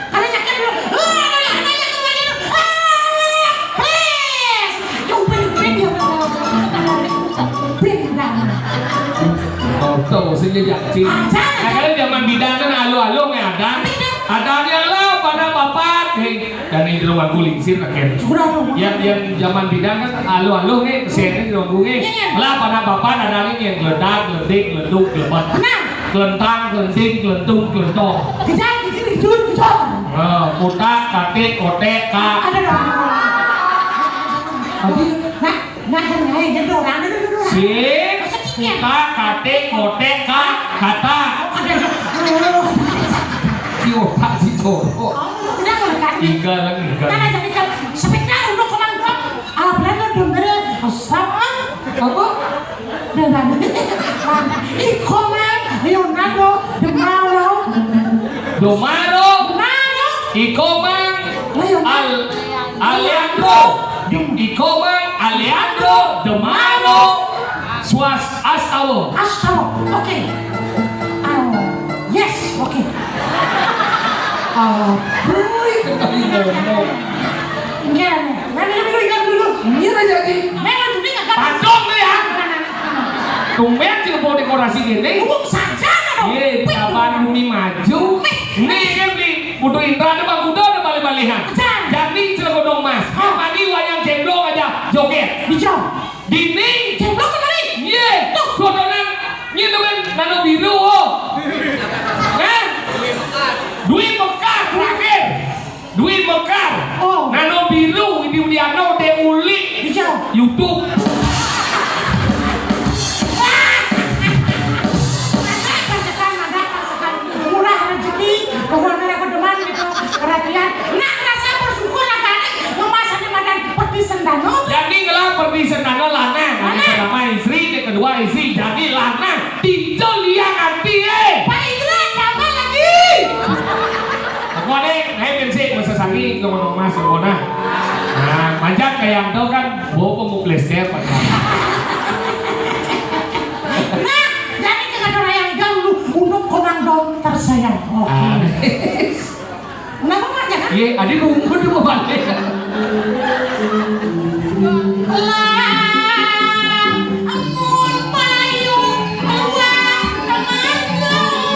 Kalau sakit dulu, "Wah, ada, ada yang kembali." Ah, please. Yang penting dia mau. Bintang. Tuh, tuh, sing jejak, Cing. Aja. Nah, kalau zaman bidan kan alo-alo nggak ada. Bidan. Ada yang lah pada papat. Hei, dan yang di rumah kulingsir, nah, kan. Sudah, sudah. Yang, yang zaman bidan kan alo-alo nih, sini di rumah gue. Iya, iya. Lah, pada papat ada nih yang geledak, geledik, geleduk, gelebat. Nah. Kelentang, kelenting, kelentung, kelentong. Kejar, kejar, kejar, kejar. Nah, kotak, katik, kotek, ka. Ada dong. Tadi? Nah, nah, nah, nah, nah, nah, nah, nah. Sik. Maksudnya? Kotak, katik, kotek, ka, kata. Ada dong. Si otak si jorok. Oh, udah, udah, kan? Tiga lagi, tiga. Nah, nah, jadi kan, sepeda untuk kemangkok. Ah, benar, benar, benar. Sama. Apa? Dengan Iko Mang, Leonardo, Demaro. Domaro. Demaro. Iko Mang. Leonardo. Al-, Alejandro. Dem- Iko Mang, Alejandro, Demaro. Suas Astawa. Astawa. Oke. Ah, yes, oke. Ah, boy, tadi ngomong. Enggak, enggak. Enggak, enggak, enggak, enggak dulu. Iya, enggak jadi. Enggak, enggak, enggak, enggak. Pantong deh, ya. Tumben sih mau dekorasi gini. Ngomong saja, dong. Iya, kapan bumi maju? Nih, kan di Putu Indra ada Bang Kuda ada balik-balikan. Ajar. Jadi celana godong mas. Ah. Mandi wayang cendol aja joget. Hijau. Dinding. Cendol kemana? Iya. Tuh. Godonan. Ini temen nano biru. Oh. Hah? Dwi Mekar terakhir. Dwi Mekar. Oh. Nano biru, ini uliano de ulik. Hijau. YouTube. Murah rezeki, pokoknya aku demen gitu. Perhatian, nak rasa bersyukur lah kan. Memasak di madan peti sendano. Jadi ngelah peti sendano lanang. Lanang. Yang pertama istri, yang kedua istri, jadi lanang. Tinjau liang ati, eh. Pak Indra, tambah lagi. Pokoknya, naik bensin, masa sangi, ke mana mas, ke mana. Nah, manjat kayak itu kan, bawa pemuk lester, Pak. Nah, jadi kena orang yang ganggu untuk konang dong tersayang. Oke. Ah. Kenapa, Pak, ya? Iya, adi rumput itu, Pak. Lah, amun payung luar kemana? Nah, entah.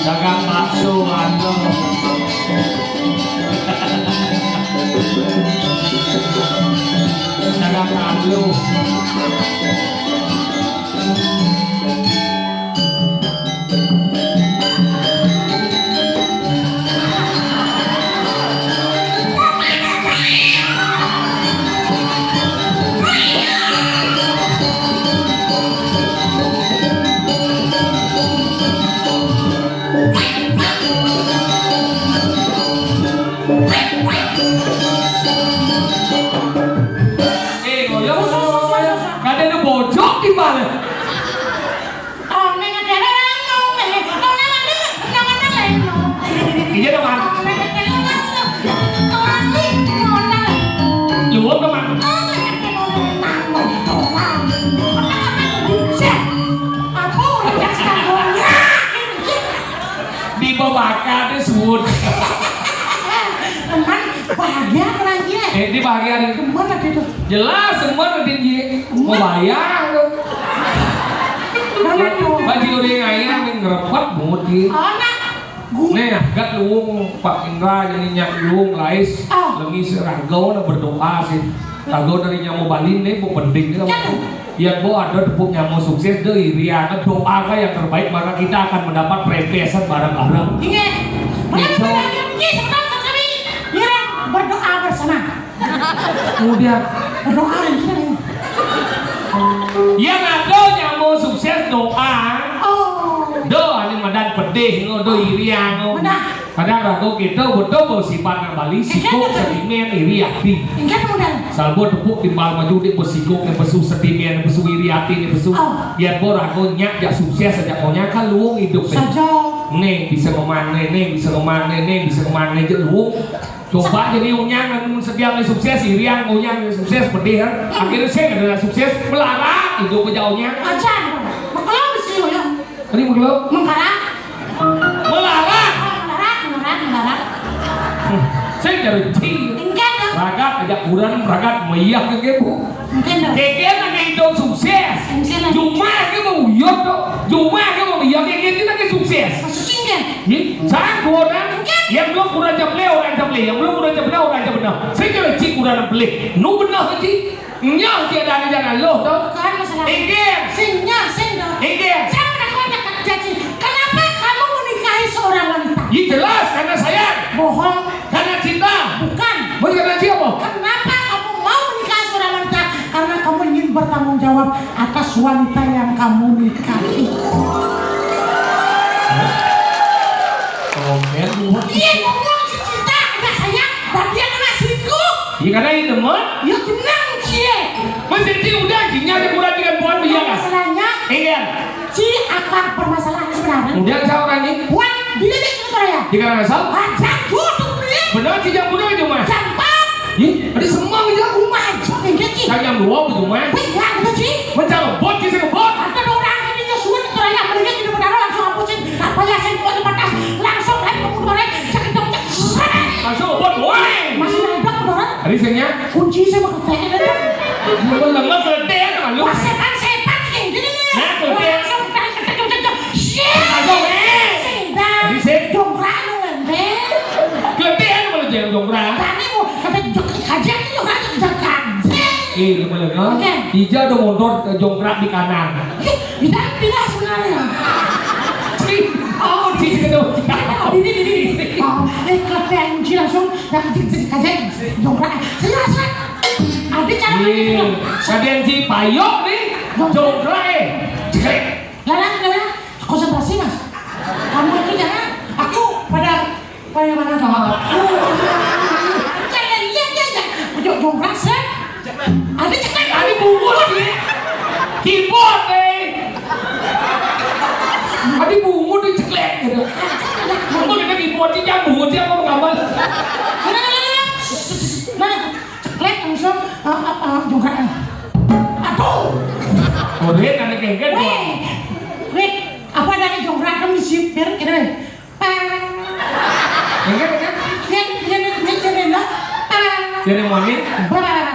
Dagang bakso, aduh. Dagang kalu. Eh, ngoyo, ngoyo, ngoyo. Kadang ada bojok di mana? Iya, teman. Luwung, teman. Di babaka deh suwun. Teman, bahagia orang gila. Eh, di bahagia nih. Teman ada itu. Jelas, teman ada di. Mau bayar tuh. Mana tuh? Baju udah ngayah, nih ngerepet banget, gitu. Oh, nah. Nih, gat luwung Pak Indra, ini nyak luwung lais. Ah. Lengis rago, nah, berdoa sih. Rago dari nyamo Bali nih, mau penting nih. Jangan. Ya, bo ada tepuk nyamo sukses deh, irian, doa kan yang terbaik, maka kita akan mendapat rempesan bareng-bareng. Iya. Benar, gitu. Benar, benar, benar, benar, berdoa bersama. Kemudian berdoa, gitu. Ya, ngado nyamo sukses doa. Oh. Do, ini madan pedih, ngo, do irian, ngo. Benar. Kadang ragu gitu, betul, betul sifat nang Bali, siguk, sentimen, iri hati. Enggak, modal. Salbo tepuk timbal maju, dia besiguk, dia besu sentimen, dia besu iri hati, dia besu. Oh. Ya, bo ragu nyak, jak sukses, jak maunya, kan luwung hidup, eh. Saja. Nih, bisa kemana, nih, bisa kemana, nih, bisa kemana, jak luwung. Coba jadi unyang, kan setiap nih sukses, irian, unyang, nih, sukses, pedih, kan? Hmm. Akhirnya saya nggak ada sukses, melarat, hidup aja unyang. Aja, maklum sih, ya. Tadi menggelap? Mengkarak. Melarat. Oh, melarat, melarat, melarat. Hmm. Saya jadi cing. Enggak dong. Ragat aja kurang, ragat meyah ke kebu. Enggak dong. Keke nanya itu sukses. Enggak dong. Cuma ke mau uyut tuh. Cuma ke mau meyah ke kebu, kita ke sukses. Maksudnya enggak? Ih, saya kurang. Enggak. Yang belum kurang jable, orang jable. Yang belum kurang jable, orang jable. Saya jadi cing kurang jable. Nu benar, cing. Nyah tiada ada jalan loh, toh. Bukan masalah. Inggih. Sing nyah, sing dong. Inggih. Saya pernah kau cakap janji. Kenapa kamu menikahi seorang wanita? Ih, jelas, karena sayang. Bohong. Karena cinta. Bukan. Bukan karena siapa? Kenapa kamu mau menikahi seorang wanita? Karena kamu ingin bertanggung jawab atas wanita yang kamu nikahi. Komen, Bu. Iya, ngomong cinta, ada sayang, dan dia kena selingkuh. Iya, karena ini demen. Ya, kenang, cie. Masih cing udah, cingnya ada kurang dengan pohon, iya, kan? Masalahnya, iya. Ci akar permasalahan sebenarnya. Udah, saya orang ini. Buat diri dia cerita ya. Di Karangasem? Aja, tuh, tuh, beli. Benar, ci jam udah itu, Mas. Jam empat. Ih, ada semang aja. Rumah aja, kayak gitu. Saya jam dua, gitu, Mas. Wih, ya, gitu, ci. Macam bot, ci, saya bot. Ada orang ini nyusun, cerita ya, mendingan kita berdarah langsung. Nah. Tadi mau kata jok-, kajian itu kan jok-, kajian. Eh, gimana, kan? Oke. Ija ada motor, eh, jongkrak di kanan. Eh, tidak, tidak sebenarnya. Oh, di situ. Ini, ini, ini. Oh, eh, kalau yang Ji langsung, yang Ji, Ji, kajian, jongkrak. Jelas, kan? Ada cara. Iya. Kajian Ji payok nih, jongkrak, eh. Jekrek. Lah, lah, lah, lah. Konsentrasi, Mas. Kamu itu jangan. Aku pada, pada mana, Mas? Jangan lihat, jangan. Jok, jok, Mas, ya. Ada ceklek, ada bungut, ya. Keyboard, eh. Ada bungut, diceklek, gitu. Apa kita keyboard, sih, yang bungut, sih, apa gambar? Mana, mana, mana? Mana? Ceklek langsung, eh, eh, eh, jongkrak. Aduh. Udah, ada kengket. Weh, weh, apa ada jongkrak kan di sipir, gitu, weh. Pang. Kengket, kengket. Yang, yang, yang, yang, yang, pang. Jadi moni. Bah.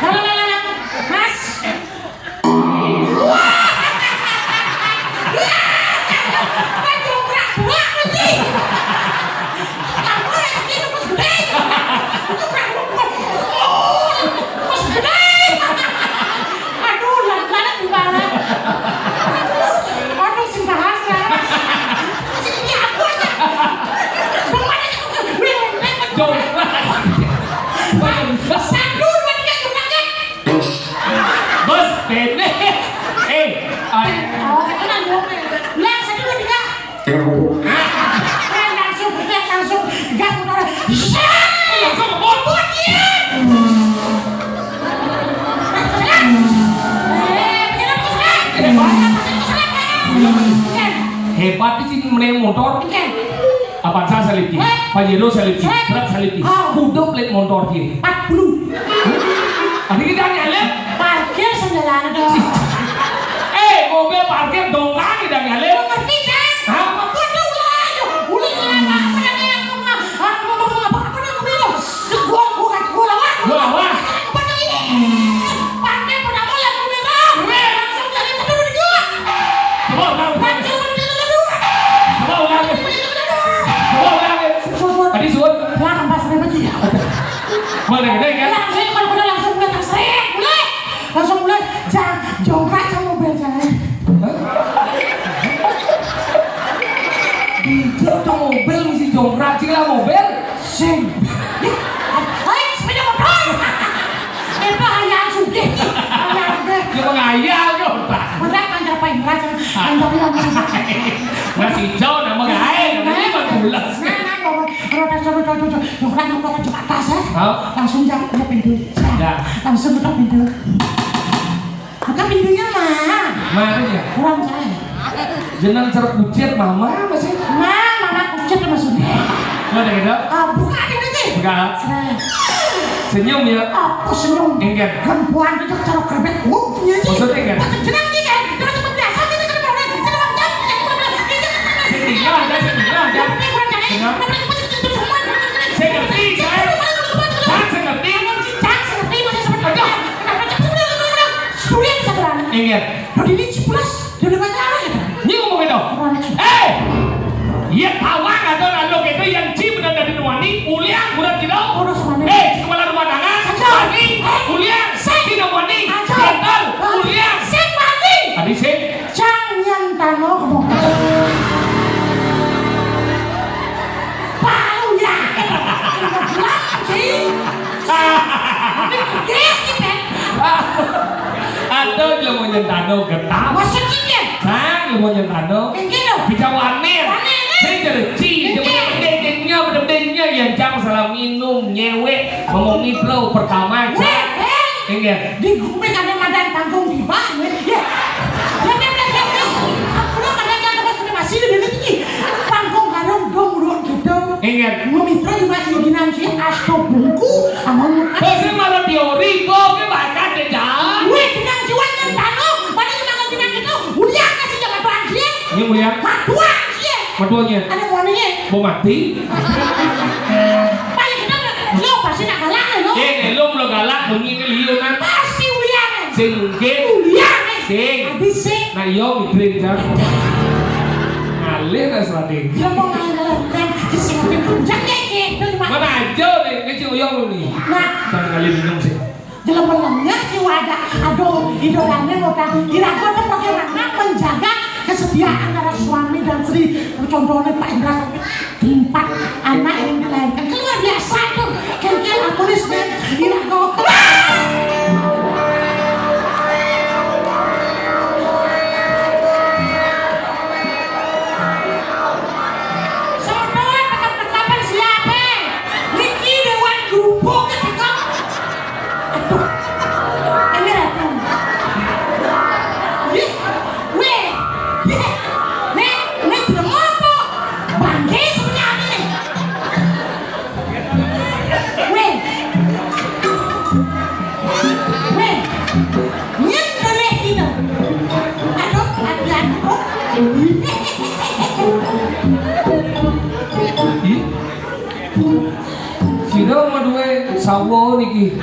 Lah, lah, lah, lah, lah. Mas. Aduh, lan-, lan gimana? Aduh, sing bahasa. Sing ini apa aja? Jongkrak. Satu, dua, tiga, jongkrak, ya. Bos, pendek. Eh, ah. Oh, kata nang ngomong. Lah, satu, dua, tiga. Nah, langsung, langsung gas motor. Set! Langsung ngebut. Ngebut, ya. Eh, bener apa, Mas? Hebat sih, meneh motor. Oke. Avanza selip ki, Pajero selip ki, truk selip ki. Kudu pelit motor ki. Empat puluh. Tadi kita nyalip. Parkir sendalane dong. Eh, mobil parkir dongkang kita nyalip. Ngerti, Cang? Hah? Waduh, waduh. Udah nyalip, apa yang mau, apa, apa yang mau? Gua, gua, gua lawan. Gua lawan. Apa tuh ini? Parkir pada mau yang merah. Langsung dari kedua. Coba ulang. Coba ulang. Coba ulang. Tadi suut. Lah, pas dia begini. Mana gede kan? Langsung, kalau udah langsung mulai terseret, mulai. Langsung mulai, jang, jongkrak sama mobil, jangan. Di itu mobil mesti jongkrak, sih lah mobil. Sing. Hei, sepeda motor. Itu hanya sugih. Hanya sugih. Dia mengayal, yo, Pak. Berat, kan, siapa yang berat? Kan, tapi yang berat. Nasi hijau, nama gae, namanya Bang Bulas. Nah, nah, bawa roda satu, satu, satu. Jongkrak, jongkrak, jongkrak, tas, ya. Hah? Langsung jam, buka pintu. Ya. Langsung buka pintu. Buka pintunya, Ma. Ma, apa ya? Kurang saya. Jeneng ceruk kucit, Mama, masih? Ma, Mama kucit maksudnya. Lo ada gitu? Ah, buka pintunya. Buka. Nah. Senyum ya. Apa senyum? Engket. Perempuan itu cara kerbet. Oh, iya, iya. Maksudnya engket? Maksud jeneng nih, kan? Cuma, cuma biasa, kita kan orang, kita orang jam, kita orang jam, kita orang jam. Sing tinggal aja, sing tinggal aja. Ini kurang jadi. Kenapa? Saya ngerti, saya. Saya ngerti. Saya ngerti, maksudnya seperti apa. Aduh. Kenapa? Sulit, satu orang. Engket. Udah ini ceplos, udah banyak arah ya. Ini ngomong gitu. Orang. Eh! Iya, tawang atau lalu gitu yang ci benar dari Nuwani, ulian, benar tidak? Terus mana? Eh, kepala rumah tangga, Aja. Wani, Eh. Ulian, Sing. Tidak Wani, Aja. Gatal, Ah. Ulian. Sing Wani. Tadi sing. Cang yang tano kebongkar. Palu ya. Pulang sih. Dia sih, Ben. Aduh, lu mau nyentano getah. Maksudnya, Cang, lu mau nyentano. Mungkin lo. Bisa wanen. Wanen, eh. Saya jadi ci, Iya. Bener-benernya, bener-benernya ya, Cang, salah minum, nyewek, ngomong itu pertama, Cang. Weh, eh. Iya. Di gue kan ada madan panggung di bawah, ya. Ya, ya, ya, ya, ya. Aku lo kadang-kadang pas udah masih di bawah tinggi. Panggung karung dong, dong, gitu. Iya. Mau mitra juga sih, gini, sih, asto bungku, sama muka. Terus malah teori, kok, ke bakat, ya, Cang? Weh, dengan jiwa yang tano, pada gimana gimana gitu, udah kasih jalan Tuhan, sih. Ini mulia. Matuan, sih. Matuannya. Ada warnanya. Mau mati? Paling kita lo pasti nak galak ya, lo. Eh, eh, lo belum galak, bunyi ini liunan. Pasti ulian. Sing mungkin. Ulian, eh. Sing. Habis sing. Nah, yo, mikirin, Cang. Ngalih, nah, strategi. Dia mau ngalih, kan? Sing mungkin. Jangan kayak gitu, Mak. Mana Nah, jangan kali minum sih. Jelema lengeh si wadah. Aduh, Ida Dane ngoda. Iraga bagaimana menjaga kesetiaan antara suami dan istri? Contohnya Pak Indra sampai empat anak yang dilahirkan. Kan luar biasa itu. Kan, kan aku nih sebenarnya iraga. Sodoh, tetap-tetapan siapa? Niki dewan gubuk ketika. Aduh. Ini ratu. Ih, weh. Ih, nek, nek, apa? Bangke sebenarnya nih. Weh. Weh. Nyet boleh gitu. Aduh, aduh, aduh. Ih. Sira mah duwe sawo niki.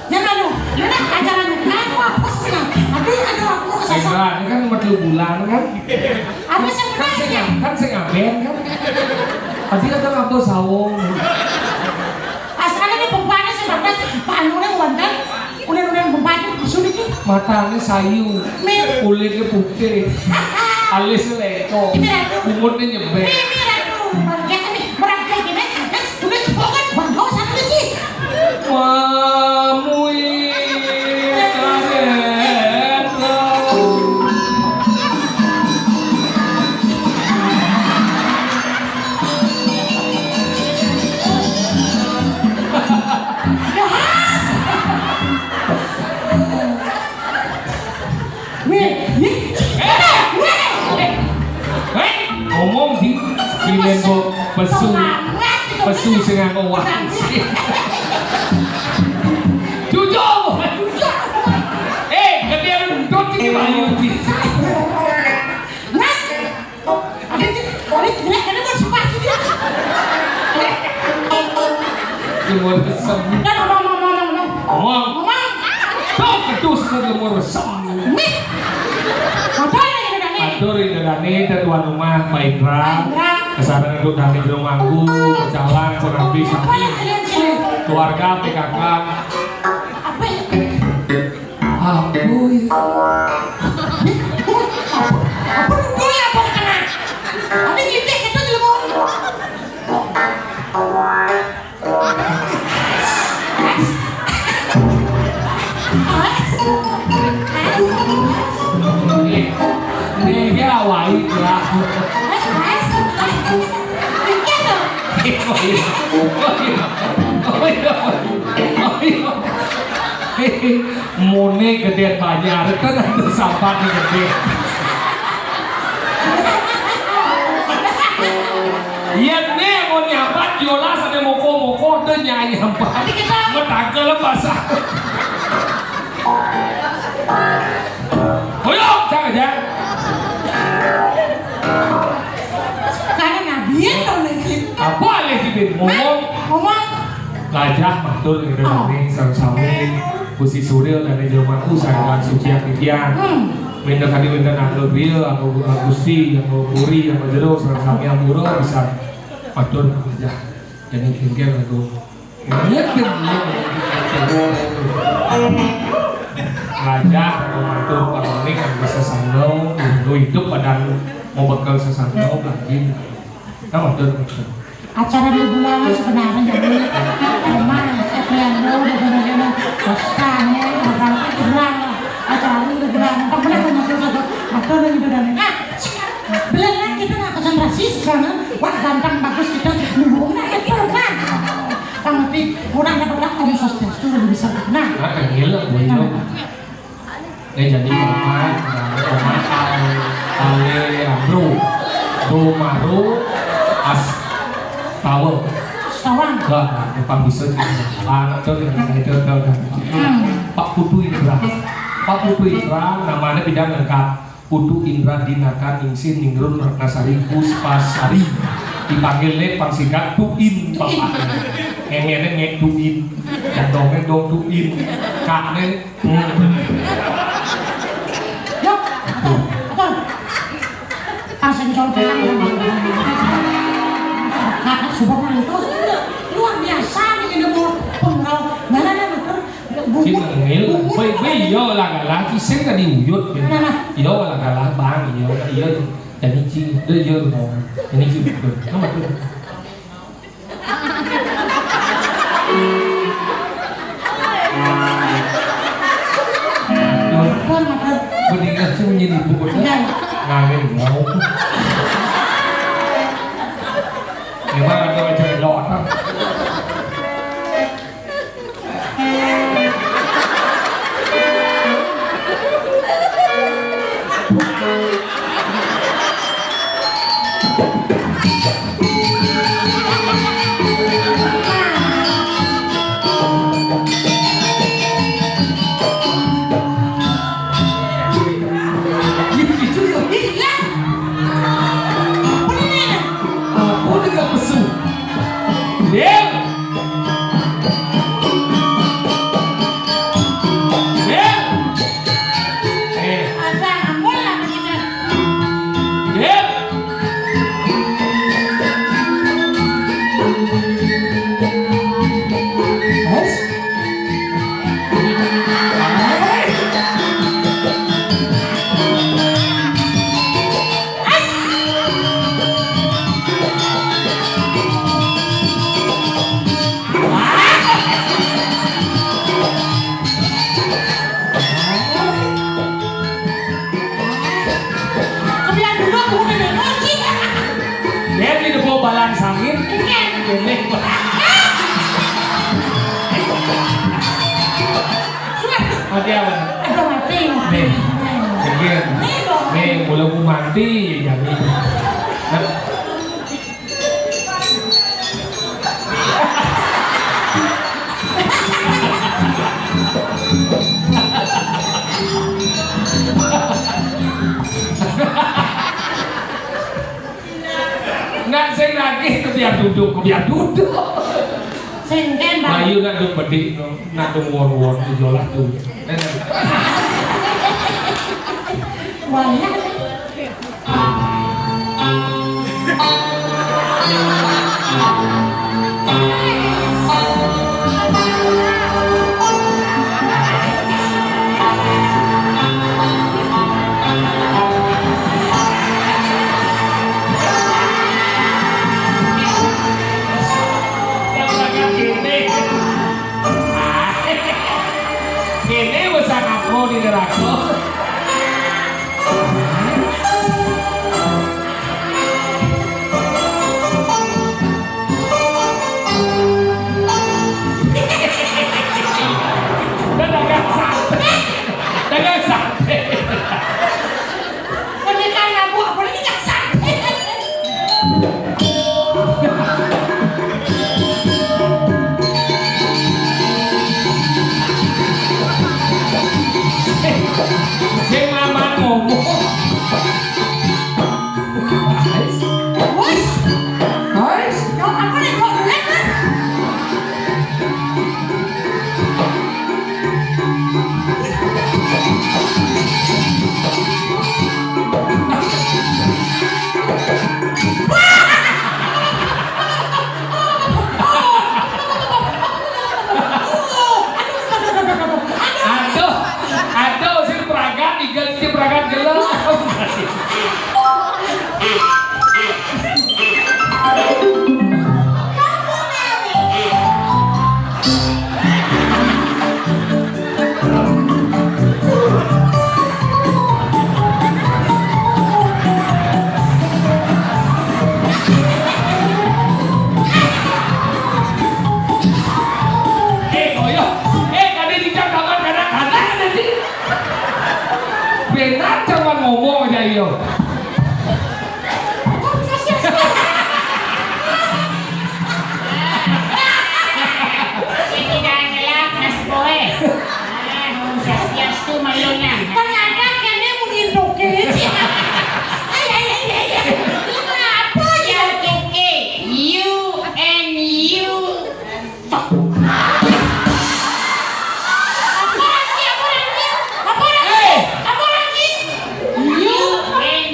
Jangan lu, mana ajaran aku apa sih? Aduh, aduh, aku kesasar. Enggak, ini kan metu bulan kan. Apa sih? Kan sing, kan sing aben kan. Tadi ada apa sawo? Asalnya ini bapaknya sih, bapak, Pak Anu nih, wonten. Unen-unen bempati bisu niki. Matane sayu. Mir. Kulite putih. Alise leko. Ini ratu. Umurne nyebek. Ini ratu. Merangkak ini, merangkak ini. Kan udah sepokan bangga sama sih. Mamui karetro. Weh, weh. Eh, eh, eh. Ngomong di, di lembo pesu. Pesu sing aku wah. Jujur. Eh, gede ndut iki, Pak Yudi. Mas, ada sih, ada jelek, ada mau sumpah sih dia. Keluar kesem. Udah, ngomong, ngomong, ngomong, ngomong. Ngomong. Ngomong. Tuh, ketus, keluar kesem. Nih. Apa ya, ini udah nih? Atur, ini udah nih, dan tuan rumah, Pak Indra. Pak Indra. Kesana untuk dari rumahku, berjalan, kurang lebih Apa ya, sampai kalian sini? Keluarga, P K K. Apa ya? Apa ya? Apa ya? Apa ya? Ada ngintip kita di rumah. Nih, dia awalin lah. Oh iya, oh iya, oh iya, oh iya. Mone gedhe banjar, kan ada sampah di gedhe. Yen ne mau nyambat, yola sane moko-moko, de nyai nyambat. Nanti kita Metangkel basah. Ayo, jangan, jangan. Karena Nabi ya, kalau lagi. Apa alih di bin? Ngomong. Ngomong. Gajah matur gitu, oh. Ning sareng sami. Gusti Surya dan Jero Mangku sareng sucian titian. Hmm. Minta tadi minta nanggo griya, anggo Gusti, anggo puri, anggo jero, sareng sami ampura bisa matur gajah. Jadi kengkel aku. Iya, iya. Gajah, anggo matur pamane kan bisa sanggo, anggo hidup pada mau bekal sesanggo lagi. Nah, matur, matur. Acara di bulan sebenarnya jadi rumah Epriando, bagaimana, boskannya, orang kurang, acara di bulan, tak pernah sama tuh, satu, atau lagi udah nih. Nah, beneran kita nggak konsentrasi sekarang, wah, ganteng, bagus, kita nunggu, nah, itu kan. Kan ngerti, kurang ada orang, Om Swastiastu, lebih bisa. Nah, nah, kan gila, boy. Nah. Ini jadi omat, nah, omat al, ale amro, do maro, as, tawa. Sawang. Lah, nah, numpang bisa juga. Ah, itu, itu, itu, itu. Hmm. Pak Putu Indra. Pak Putu Indra, namanya bidang lengkap. Putu Indra Dinata Ningsih Ningrum Ratnasari Puspasari. Dipanggil le pangsingkat Tuin, Bapak. Ngene ngene Tuin. Dong dong Tuin. Kak ne. Yuk, atur, atur. Pas yang jauh bilang, kakak sudah ngantuk. Luar biasa. Kowe, kowe iya lah kalah, ki sing tadi uyut kowe. Nah, nah. Iya lah kalah, Bang, iya, iya. Jadi ci, iya, iya, mau. Ini ci, betul. Nama tuh? Aduh. Mendingan sih menjadi ibu kota. Iya. Ngawin mau. Memang ada aja loh. Iya. Apa dia pesu? Dia. Dia. Eh. Asal ampun lah begitu. Dia. Terus? Kebiasaan dulu aku udah emosi. Dia di depan balang sangit. Iya. Ini. Mati apa? Aduh, mati, mati. Nih. Nih, dong. Nih, mula ku mati, jadi. Nah. Nak sing lagi kebiar duduk, kebiar duduk. Sing ten, Bang. Ayo nak dung bedik, no. Nak dung wor-wor, ijolah dung. Wah, ya. Kene wis aku di neraka. Dagang sate. Dagang sate. Pendekar labu, apa lagi dagang sate? Sing aman ngomong. Guys. Guys. Guys. Yo, apa nih kok bener, Mas? Aduh, aduh, sing pragat, igal sing pragat gelem. Eh, koyo. Eh, tadi dicak kapan kanak-kanak tadi. Benar cuma ngomong aja iyo. Sing tidak ngelak nas kowe. Ah, Om Swastiastu, malunang. Ternyata kene mungkin toke. Ay, ay, ay, ay, ay. Apa ya toke? You and you. Apa lagi? Apa lagi? Apa lagi? Hey! Apa lagi? You and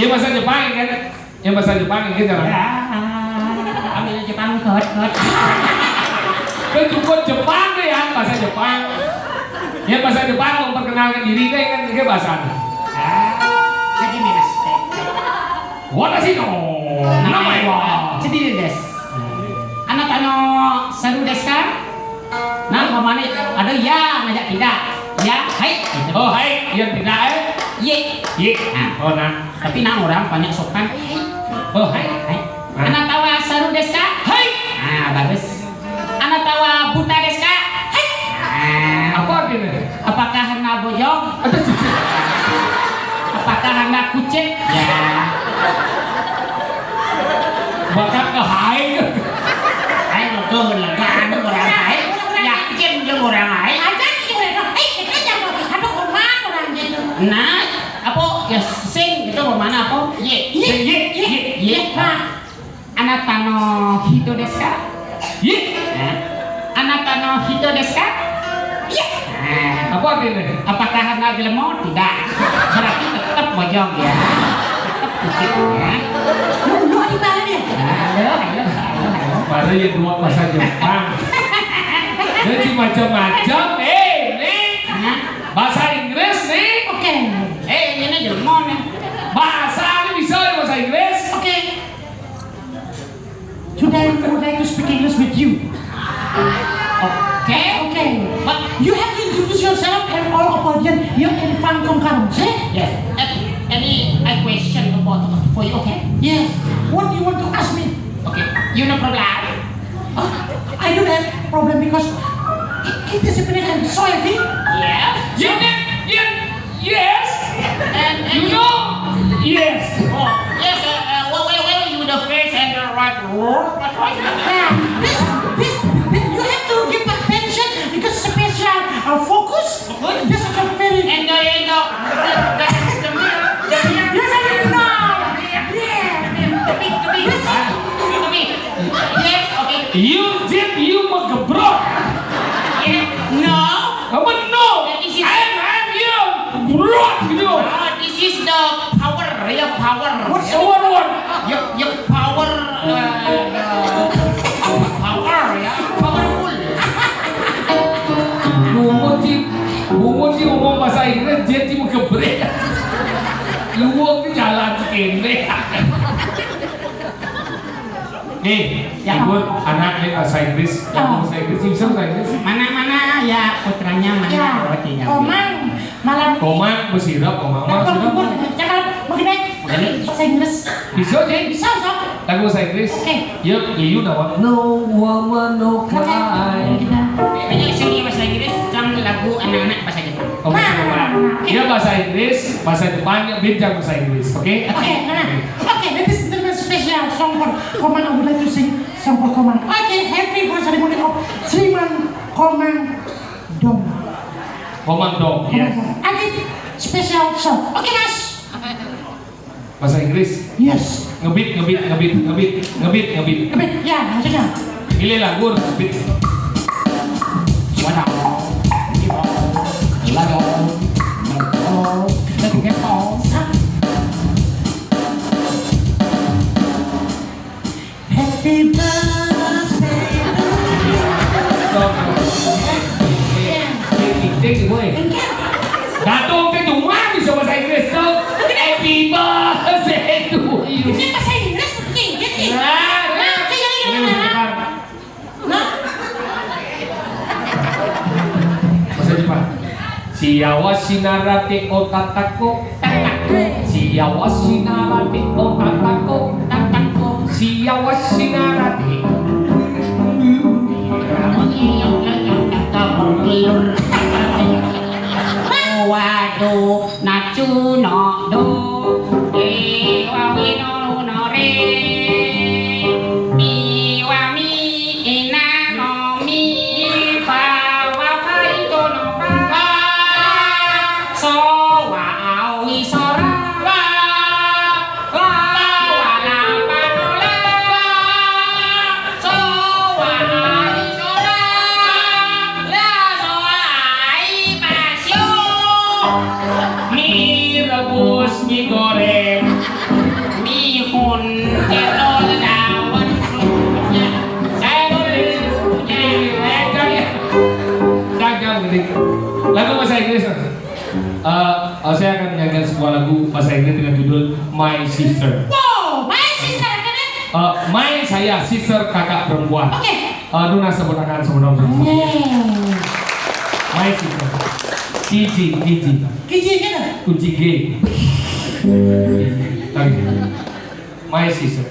Iya, bahasa Jepang kan? Ya, bahasa Jepang kan jarang. Ya. Ambil Jepang, kot, kot. Kan cukup Jepang deh ya, bahasa Jepang. Ya, bahasa Jepang memperkenalkan diri deh kan, itu bahasa. Ah, lagi minus. Watashi no namae wa. Sedih, des. Anata no saru desu ka? Nah, mamane ada ya, ngajak tidak. Ya, hai. Oh, hai, yang tidak eh. Ye. Ye. Nah. Oh, nah. Tapi nah orang banyak sopan. Oh, hai. Hai. Nah. Anata wa saru desu ka? Hai. Ah, bagus. Anata wa buta desu ka? Hai. Ah. Apa artinya? Apakah anda bojong? Ada cucu. Apakah anda kucing? Ya. Bakat ke hai. Hai, betul, betul. Anu orang hai. Yakin dia orang hai. Aja sih, orang. Eh, kita jangan. Aduh, orang gitu. Nah, apa ya sing itu mana apa? Ye. Ye, ye, ye, ye. Nah. Anata no hito desu ka? Ye. Nah. Anata no hito desu ka? Ye. Apa artinya? Apakah anda gelem? Tidak. Berarti tetap bojong ya. Tetap kucing ya. Lu, lu ada balik ya? Halo, halo, halo, halo. Padahal ya dua bahasa Jepang. Jadi macam-macam. Eh, nih. Hah? Bahasa Inggris nih. Oke. Eh, ini Jerman nih. Bahasa ini bisa ya bahasa Inggris. Oke. Today we would like to speak English with you. Okay. Okay. But you have to introduce yourself and all of audience here in Fangkong Karong, see? Yes. Eh, any I question about for you, okay? Yes. What do you want to ask me? Okay. You no problem. Oh, I don't have problem because it, it is a so heavy. Yes. You can, you, yes. And, and you know? Yes. Oh, yes. Uh, uh, well, well, well, you the face and the right word. What was it? Ah, this, this, this, you have to give attention because special uh, focus. Focus? This is a very and the, and the, the, the, the mirror. Yes, yes, yes, yes, no. Yeah. The big, the big. This. Huh? The big. Yes, okay. You did, you menggebrok. Yeah, no. Apa no? That is it. I am, I am here. Gebrok gitu. Oh, this is the power, ya, power. What's the word, what? Your, your power, uh, uh, power, ya, powerful. Bungut sih, bungut sih ngomong bahasa Inggris, dia sih menggebrek. Lu mau ke jalan sekene. Nih, ya, ibu, anak nih bahasa Inggris, ya, oh, bahasa Inggris, bisa bahasa Inggris. Mana, mana ya putranya, mana? Ya, oh, tidak. Komang, malam ini. Komang, besirap, Komang, mah, besirap. Jangan begini. Begini. Bahasa Inggris. Bisa, Jay? Bisa, bisa. Lagu bahasa Inggris. Oke. Yuk, you know what? No woman, no cry. Oke. Ini sini bahasa Inggris, sang lagu anak-anak bahasa Jepang. Oh, bahasa Jepang. Nah, nah, nah, oke. Ya, bahasa Inggris, bahasa Jepang, ya, beda bahasa Inggris, oke? Oke, nah, nah. Oke, that is the special song for Komang. I would like to sing song for Komang. Oke, happy birthday ceremony of Sriman Komang Dong. Komang Dong, yes. Komang Dong. Oke, special song. Oke, Mas. Bahasa Inggris. Yes. Ngebit, ngebit, ngebit, ngebit, ngebit, ngebit. Ngebit, ya, maksudnya. Pilih lagu, ngebit. Wadah. Wadah. Wadah. Happy birthday to you. Stop. Eh, eh, eh, eh, boy. Enggak. Datuk ke cuma bisa bahasa Inggris tu. Happy birthday to you. Ini bahasa Inggris, penting, penting. Nah, nah. Nah, kayak gini, gimana? Nah. Bahasa Jepang. Siawa sinarate otatako. Siawa sinarate otatako. Siawa sinarate. Waduh, nacu no do. Ewa wino no re. Mi wa mi ina no mi. Pa wa pa ito no pa. So wa au i so ra. La wa la pa no la. So wa ai so ra. La so ai pa sio. Mi rebus, mi goreng. Mi hun, cendol, daun. Saya boleh. Eh, jangan. Jangan, jangan, lagu bahasa Inggris. Eh, eh, saya akan menyanyikan sebuah lagu bahasa Inggris dengan judul My Sister. Wow, My Sister, kan? Eh, my saya, sister, kakak perempuan. Oke. Eh, Nuna sebut tangan, sebut tangan. Yeay. My Sister. Gigi, Gigi. Gigi, kan? Kunci G. Oke. My Sister.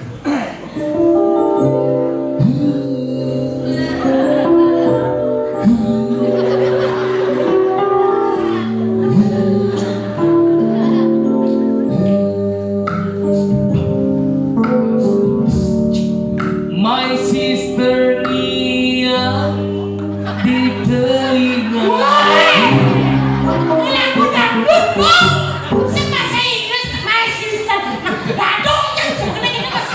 My sister Nia di telinga. Woi! Lagu dangdut, Bu. Sing bahasa Inggris, my sister. Dangdut, yang sebenarnya ini, Mas.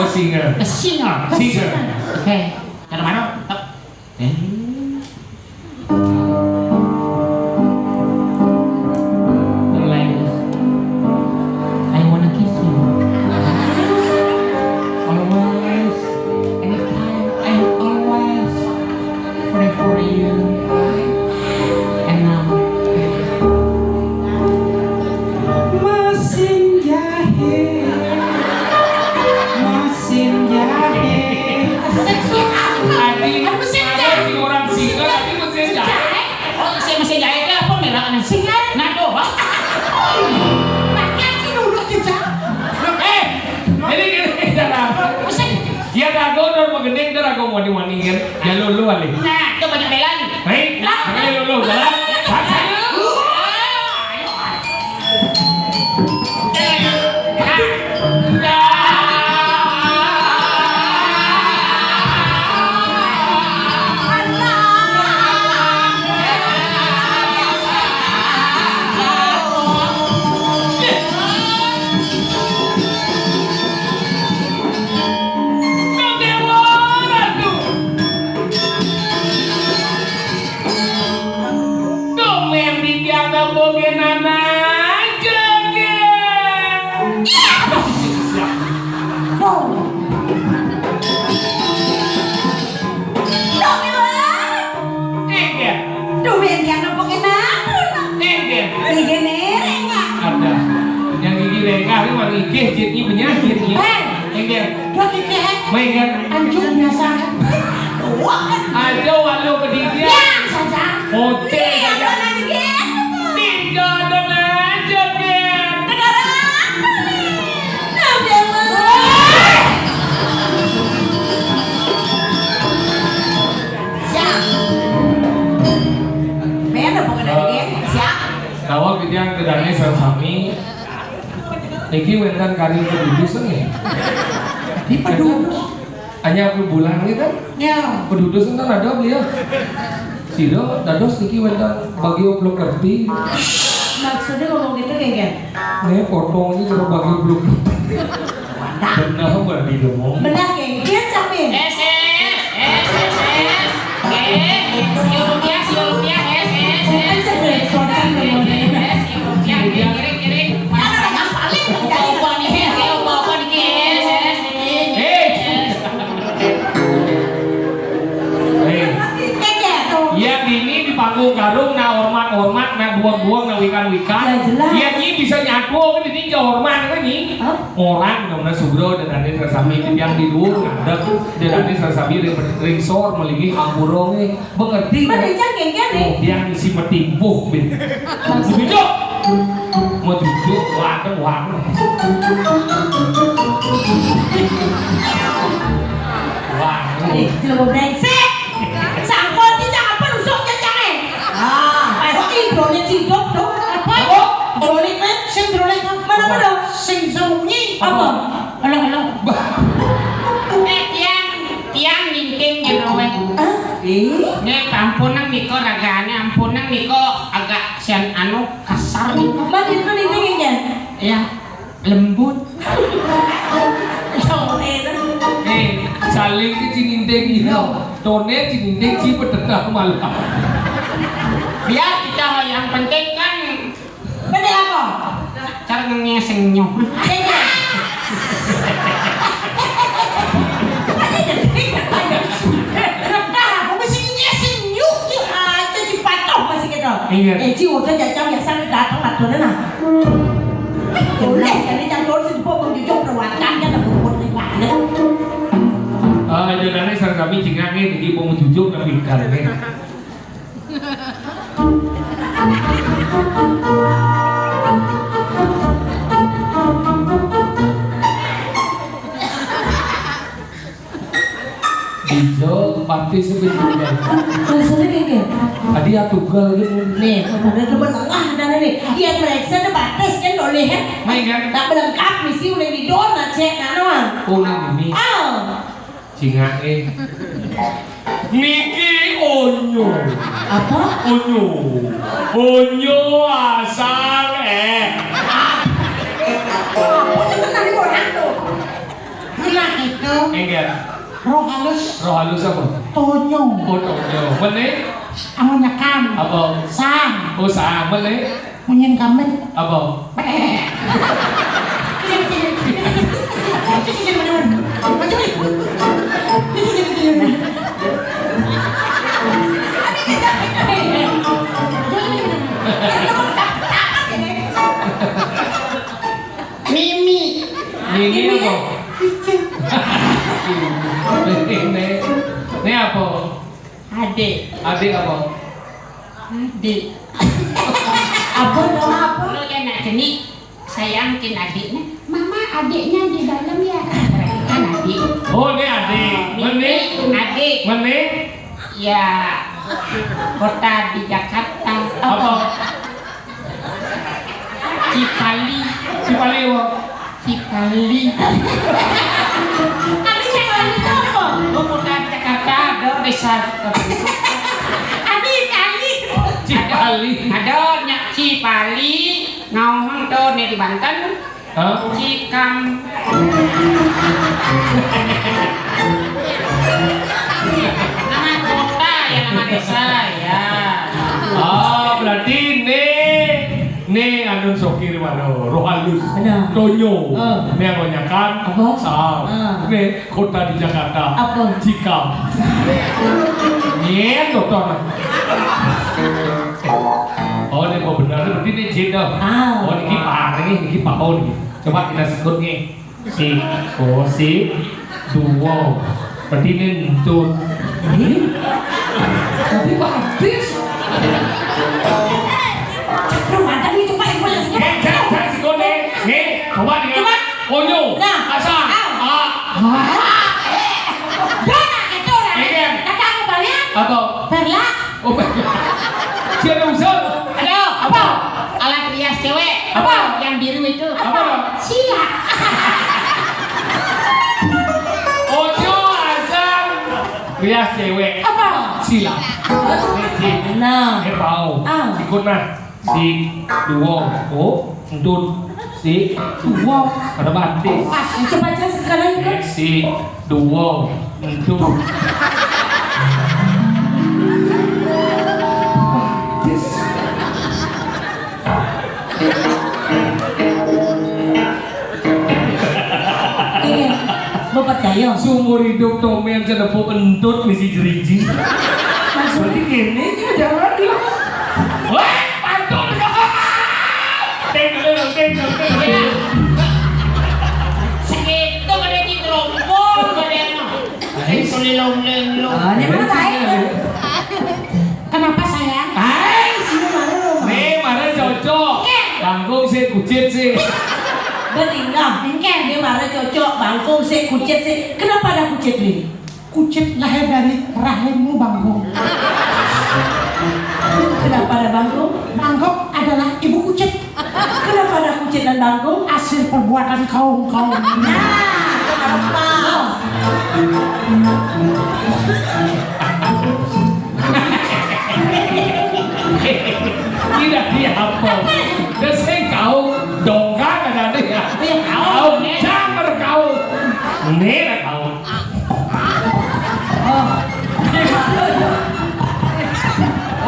Singer. A singer. Singer. Oke. Cara mana? Eh. Always, I wanna kiss you. Always, anytime, I always pray for you. And now, mesin jahe, mesin jahe. Adi, mesin jahe. Orang singa, adi mesin jahe. Oh, saya mesin jahe ke apa merah nih? Singa. Nado. Pakai dulu kita. Eh, ini gini, cara. Mesin. Ya, rago dan mengending, dan rago wani-wani kan. Ya, lu, lu, Ali. Nah, itu banyak bela nih. Hei, nah, ayo, lu, lu, jalan. Paksa. Tuh, Mem, di tiang bogenan aja, Gen. Iya. Tuh. Tuh, Mem. Eh, Gen. Tuh, Mem, dia nempok enak. Eh, Gen. Iya, Gen, rengah. Ada. Yang gigi rengah, ini mah ngigih, jitnya penyakit, nih. Eh. Eh, Gen. Dua titik, eh. Baik, kan? Anjing biasa. Dua, kan? Aja walau ke dia. Ya, saja. Oke, iya, saja. Dua lagi, ya. Tiga dan aja, Gen. Negara apa nih? Negara. Siap. Beda bukan dari dia. Siap. Tawa kita yang kedane sami. Niki wénten kari pedudus nggih. Di pedudus. Hanya aku bulan gitu. Ya. Pedudus enten ada beliau. Sira dados niki wénten bagi oblok kerti. Maksudnya ngomong gitu kayak gini? Nih potong ini terus bagi oblok kerti. Mantap. Benar berarti ngomong. Benar kayak gini capek. Eh, eh, eh, eh, eh. Eh, sio rupiah, sio rupiah, eh, eh, eh. Aja deh, konsen dulu. Eh, sio rupiah, eh, kirim, kirim. Mana banyak paling? Opo-opo niki, opo-opo niki, eh, eh, eh. Eh. Yang ini di panggung karung, nah hormat-hormat, nah buang-buang, nah wikan-wikan. Ya, jelas. Yang ini bisa nyatu, kan ini nggak hormat, kan ini? Hah? Orang, namanya Sugro, dan ada sami yang di dhuwur, ngadeg, dan ada sami ring, ring sor, meligi, ampura, nggih. Mengerti, kan? Mana yang cangkeng, kan, eh? Oh, dia ngisi metimpuh, bin. Maksudnya? Dibijuk! Mau jujuk, waduh, waduh. Wah. Eh, coba brengsek. Sangkol kita apa rusuk cacangnya? Ah, pasti brone cidok dong. Apa? Apa? Brone kan? Sing brone mana, mana? Sing sembunyi. Apa? Halo, halo. Bah. Eh, tiang, tiang nyingking jero weh. Hah? Eh? Nek ampun nang nika ragane, ampun nang nika agak sian anu kasar nika. Mbak, itu nyingking ya? Iya. Lembut. Tone. Eh, saling ki cininding ino. Tone cininding ci pededah malah. Biar kita yang penting kan. Penting apa? Cara ngeseng nyoh. Sing. Nah, aku mesti ngeseng nyoh ki. Ah, itu ci patoh masih gitu. Iya. Eh, ci udah jajang biasa datang maturnya nah. Boleh, jadi jangan turun sih, Bang Jujung perwakilan kan, ada berbuat nih, Pak. Ah, aja nane sang kami cingange niki pun jujuk tapi karene. Ijo, pati sebetulnya. Maksudnya kayak gini. Tadi ya tunggal gitu. Nih, bener tuh, bener lah, dan ini. Iya, periksa tuh batas kan, oleh, ya. Main kan? Tak melengkap, misi udah didor, nah, cek, nah, doang. Oh, nah, ini. Oh. Cingak, eh. Niki onyo. Apa? Onyo. Onyo asal, eh. Apa tuh tadi orang tuh? Nah, itu. Enggak. Roh halus. Roh halus apa? Tonyo. Oh, tonyo. Meneh? Anu nyekan. Apa? Sang. Oh, sang. Meneh? Munyin kami. Apa? Mimi. Mimi apa? Ini, ini apa? Adik. Adik apa? Adik. Apa nama apa? Lo ya nak jenik sayang kin adiknya. Mama, adiknya di dalam ya. Kan adik. Oh, ini adik. Ini adik. Meneh? Ya, kota di Jakarta. Apa? Cipali. Cipali apa? Cipali. Tapi Cipali itu apa? Lo kota di Jakarta, ada desa. Ada kali. Cipali. Ada, ada nyak Cipali, ngawang tuh nih di Banten. Hah? Cikam. Nama kota ya, nama desa ya. Ah, berarti ini, ini anu sokir mana? Roh halus. Benar. Tonyo. Eh. Ini yang banyakan. Apa? Sang. Eh. Ini kota di Jakarta. Apa? Cikam. Nyen, dokter. Oh, ini mau benar, berarti ini jin dah. Ah. Oh, ini parah nih, ini pahon nih. Coba kita sebut nih. Si, oh, si, duo. Berarti ini entut. Ih, tapi batis. Lu ada nih, coba yang boleh. Eh, jangan, jangan sebut nih. Nih, coba nih. Coba. Onyo. Nah. Asal. Au. Ah. Wah. Dona gitu lah. Iya. Kata aku balik. Apa? Perla. Oh, siapa usul? Aduh, apa? Alat rias cewek. Apa? Yang biru itu. Apa? Sila. Ojo asal rias cewek. Apa? Sila. Nah. Eh, pau. Ah. Ikut nah. Si duo, oh, entut. Si duo, ada batis. Pas, coba jelas sekali itu. Eh, si duo, entut. Batis. Iya, mau percaya? Seumur hidup Tommy yang cenepuk entut misi jeriji. Maksudnya gini, ini udah lagi. Wah, pantun. Ting, ting, ting, ting, ting. Segitu gede di gerompol, gede mah. Ayo, solilong lelo. Ah, ini mana tahu? Kenapa, sayang? Hai, sini mara lo. Nih, mara cocok. Oke. Bangkung sih, kucit sih. Betinggal. Oke. Ini mara cocok, bangkung sih, kucit sih. Kenapa ada kucit nih? Kucit lahir dari rahimmu, Bangkung. Kenapa ada bangkung? Bangkung adalah ibu kucit. Kenapa ada kucit dan bangkung? Hasil perbuatan kaum-kaum. Nah, apa? Tidak diapa. Dia sing kau dongkak ada dia. Iya, kau. Kau, jangan kau. Ini lah kau. Oh.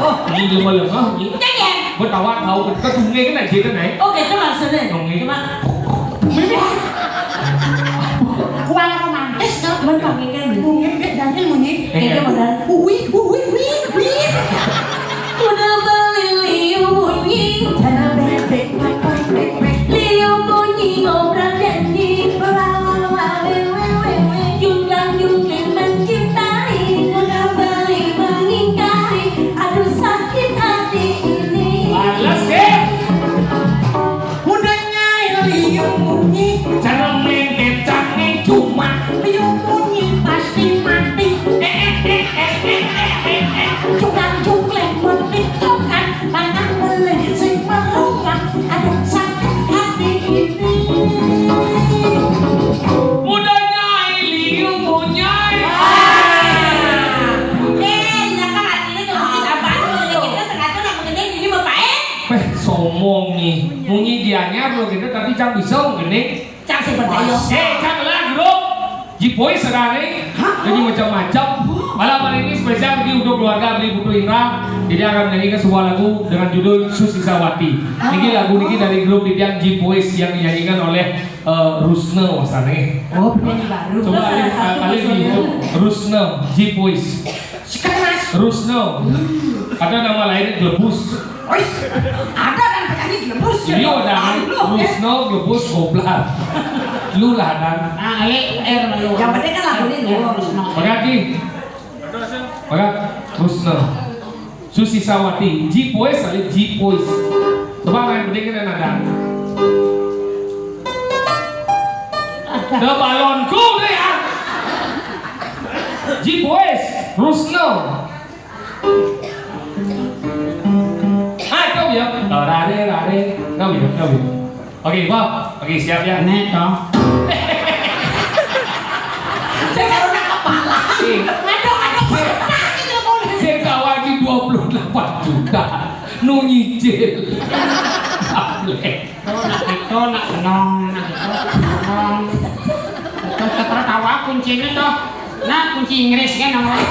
Oh, ini dia malam ah, ini. Jangan. Gua tawa kau, kita sungai kan aja kan, eh? Oh, gitu maksudnya. Sungai. Cuma Kuala romantis, no? Mun pakai kan. Mungkin dia jangan munyi. Iya. Kayak modal. Wih, wih, wih, wih. Udah beli liu munyi. Cara bebek, bebek, bebek. Liu munyi ngobrol janji. Wah, wah, wah, weh, weh, weh, weh. Jungkang, jungkang mencintai. Udah beli mengingkari. Aduh, sakit hati ini. Males, eh. Udah nyai liu munyi. Cara main kecangnya cuma. Liu munyi pasti mati. Eh, eh, eh, eh, eh, eh, eh, eh. Cukang cuklek bertiktokan. Banyak beli sing merumah. Aduh, sakit hati ini. Udah nyai liu munyi. Ah. Eh, kenapa hati ini tuh maksud apaan? Kalau kita sengaja nak mengenai ini, Bapak, eh? Peh, sombong nih. Munyi dianya kalau gitu, tapi cang bisa mengenai. Cang sing percaya. Eh, cang lah, grup. Ji Boys ada nih. Hah? Jadi macam-macam. Malam hari ini spesial lagi untuk keluarga Beli Putu Indra. Jadi akan menyanyikan sebuah lagu dengan judul Susi Sawati. Ini lagu ini dari grup Didian Ji Boys yang dinyanyikan oleh eh, Rusno wasane. Oh, penyanyi baru. Coba kali di YouTube Rusno Ji Boys. Rusno. Ada nama lain Glebus. Ada kan penyanyi Glebus ya? Iya, ada. Rusno Glebus Goblar. Lu lah, Dan. Ah, Ale R lu. Yang penting kan lagu ini. Makasih. Maka Rusno. Susi Sawati, Ji Boys kali, Ji Boys. Coba main penting kan ada. Ada balonku deh ya. Ji Boys, Rusno. Ah, kau ya. Rare, rare. Kau ya, kau ya. Oke, Bob. Oke, siap ya. Nek toh. Saya kalau nak kepala. Aduh, aduh, sing kawani dua puluh delapan juta. Nu nyicil. Boleh. Tuh, nak itu, nak senong, nak itu, nak senong. Itu setelah tawa kuncinya tuh. Nah, kunci Inggris kan namanya.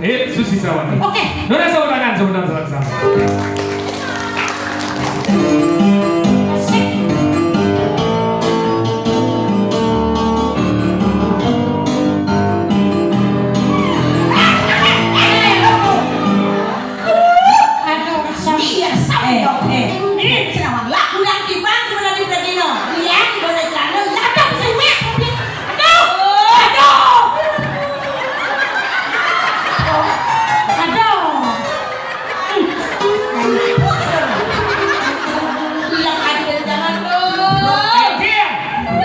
Eh, Susi Sawati. Oke. Nona, saudara, saudara, saudara. Aduh, kesel. Iya, sama dong. Eh, eh. Ini Serawang. Lah, udah tiba sebenarnya udah dino. Iya, di bawah celana. Lah, ada bisa gue. Aduh. Aduh. Aduh. Iya, ada jangan dong.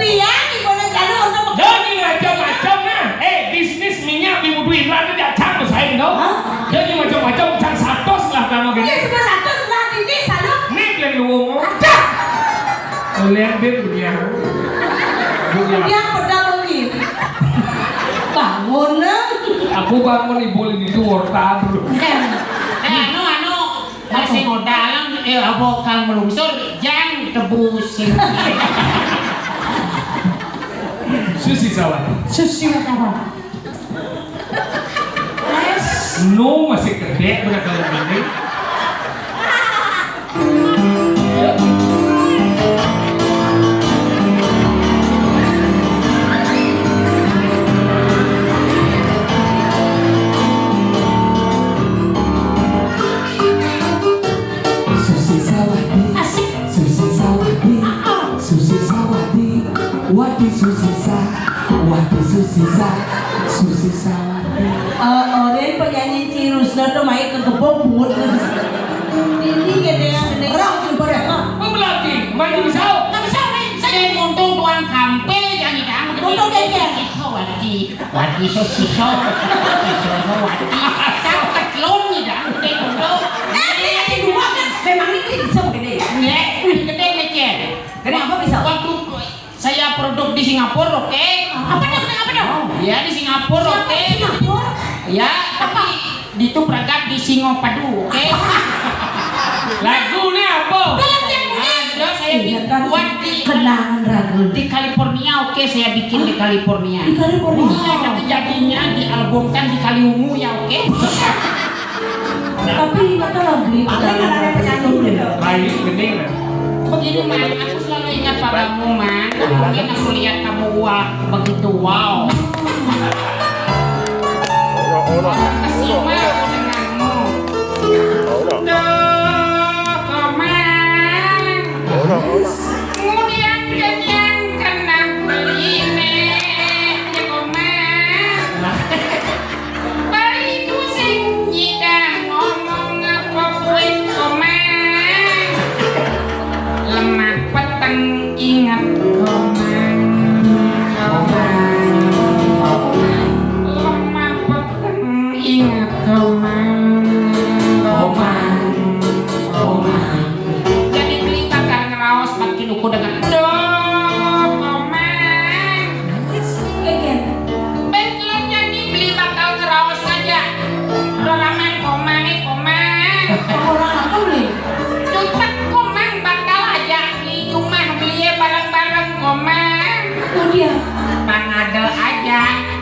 Iya, di bawah celana untuk. Jangan macam-macam nah. Eh, bisnis minyak di Mudu Indra itu dak cang bersaing tau. Hah? Jadi macam-macam, cang satos lah kamu gini. Iya, sudah satos lah, ini salah. Nih, kalian lu ngomong. Ada. Kalian dia dunia. Dunia. Dia pernah lagi. Bangun, nah. Aku bangun ibu lagi itu wortan. Eh, anu, anu, masih modal, eh, apa kang melungsur, jang tebusin. Susi Sawati. Susi Sawati. No, masih gede bener kalau gini. Susi Sawati. Asik. Susi Sawati. Ah, ah. Susi Sawati. Wati Susi Sa. Wati Susi Sa. Susi Sawati. Eh, orang penyanyi Cirusna tuh main ke kebon bungut. Ini gede yang gede. Orang tuh pada. Ah, oh, berarti main bisa. Nggak bisa, main. Saya untung tuang kampil, jangan-jangan. Untung dia. Wati, wati so siso, siso no wati. Cakep lon ni dah, gede dulu. Eh, ini lagi dua kan? Memang ini bisa begini. Nek, gede nih, Cen. Kenapa bisa? Waktu saya produk di Singapura, oke? Apa dong, apa dong? Ya, di Singapura, oke? Singapura? Ya, tapi di itu pragat di Singapadu, oke? Lagu ni apa? Ada saya bikin buat di, kenangan ragu. Di California, oke, saya bikin di California. Di California? Iya, tapi jadinya dialbumkan di Kaliungu ya, oke? Tapi ingat lah, beli. Tapi kalau ada penyanyi gitu. Baik, bening lah. Begini, Man, aku selalu ingat padamu, Man. Mungkin aku lihat kamu, wah, begitu wow. Terkesima aku denganmu. Duh, Komang. Kemudian kenyang kena beli nek, ya, Komang. Baliku sing nyidang ngomong apa kuwi, Komang. Lemah peteng inget, Komang. Komang. Lemah peteng inget, Komang.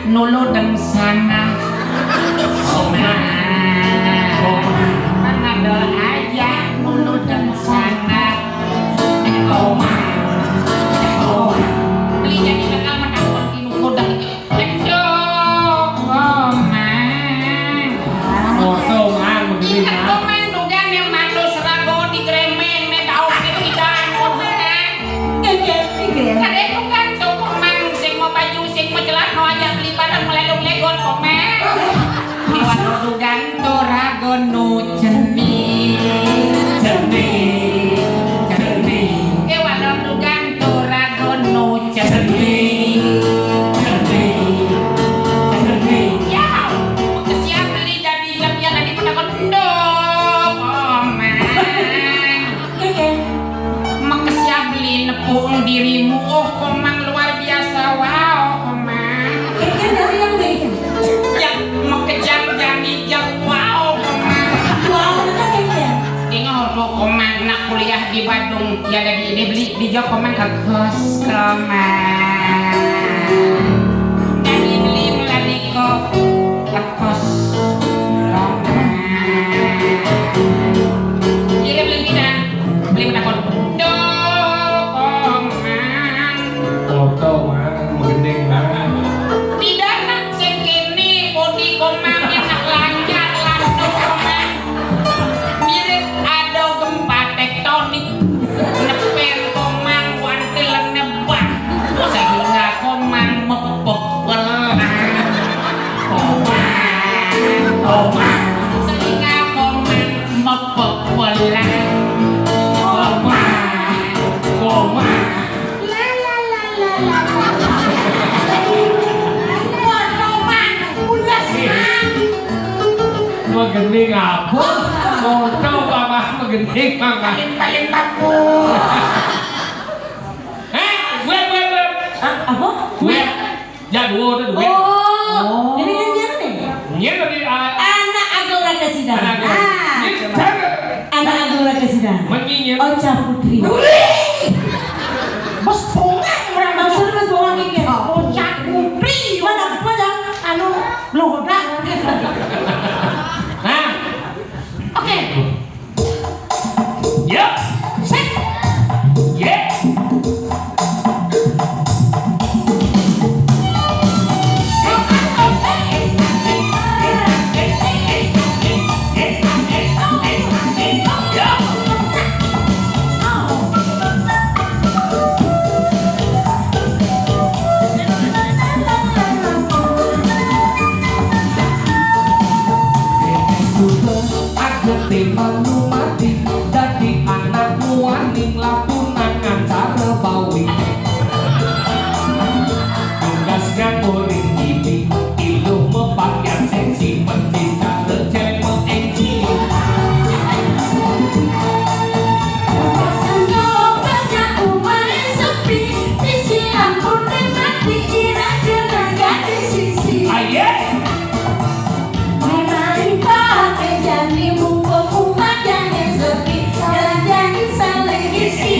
Nulu deng sana. Oma. Oma. Pangadol aja nulu deng sana. Oma. Oma. Beli jadi kenal menakon di nulu deng. Aduh, Komang. Foto, Mang, begini, Ingat, Mang. Komang, dugan yang mandus rago di gremeng, ne daun itu idahan, Komang. Kagak, kagak. Kadé tukang toko mang, sing mau baju, sing mau celana, aja beli barang melelong legon, kok, mang. Di warung dugan to rago nu cening. Cening, cening. Di warung dugan to rago nu cening. Cening, cening. Ya, kesian beli jadi jam ya tadi pun takut endok, kok, mang. Kagak. Makesya beli nepung dirimu, oh, Komang luar biasa, wow, Komang. Kagak dari yang deh. Ya, makejang jani jang, wow, Komang. Wow, itu kagak. Dia ngorok, Komang, nak kuliah di Badung, ya, dari ini beli di Jok, Komang, ke kos, Komang. Dari beli melalui kok, ke kos, Komang. Iya, beli bidang. Beli menakon. Dokongan. Foto, Mang, menggending, Mang. Di dalam sing kini, bodi Komang enak lancar, lantung Komang. Mirip ada gempa tektonik. Nepen Komang, wantilan nebak. Sehingga Komang mepek welang. Komang, Komang. Sehingga Komang mepek welang. Komang, Komang. La, la, la, la, la, la. Wah, Komang, udah sih. Magending apa? Foto apa, Mang? Magending, Mang. Paling, paling bagus. Hah? Web, web, web. Ah, apa? Web. Ya, dua, itu duit. Oh. Oh. Jadi kan dia kan ya? Nyén tadi, ah, anak Agung Raka Sidana. Anak Agung. Ah. Nyén cara. Anak Agung Raka Sidana. Mendingin. Ocha Putri. Wih! Bos bongak, orang maksud bos bongak ini. Ocha Putri. Mana, mana? Anu, blodak. Hah? Oke. Yep. Set. Yep. Aku timbang mati, dadi anak muaning lapunan ngancara bawi. Tugas nganggo ring ibi, iluh mepakaian seksi, pencinta lecet meenci. Pasang jawab banyak umai sepi, isi lampu mati, ira kena gadis sisi. Aye. Memang pakai jani mumpung umat yang sepi, jalan jani saling isi.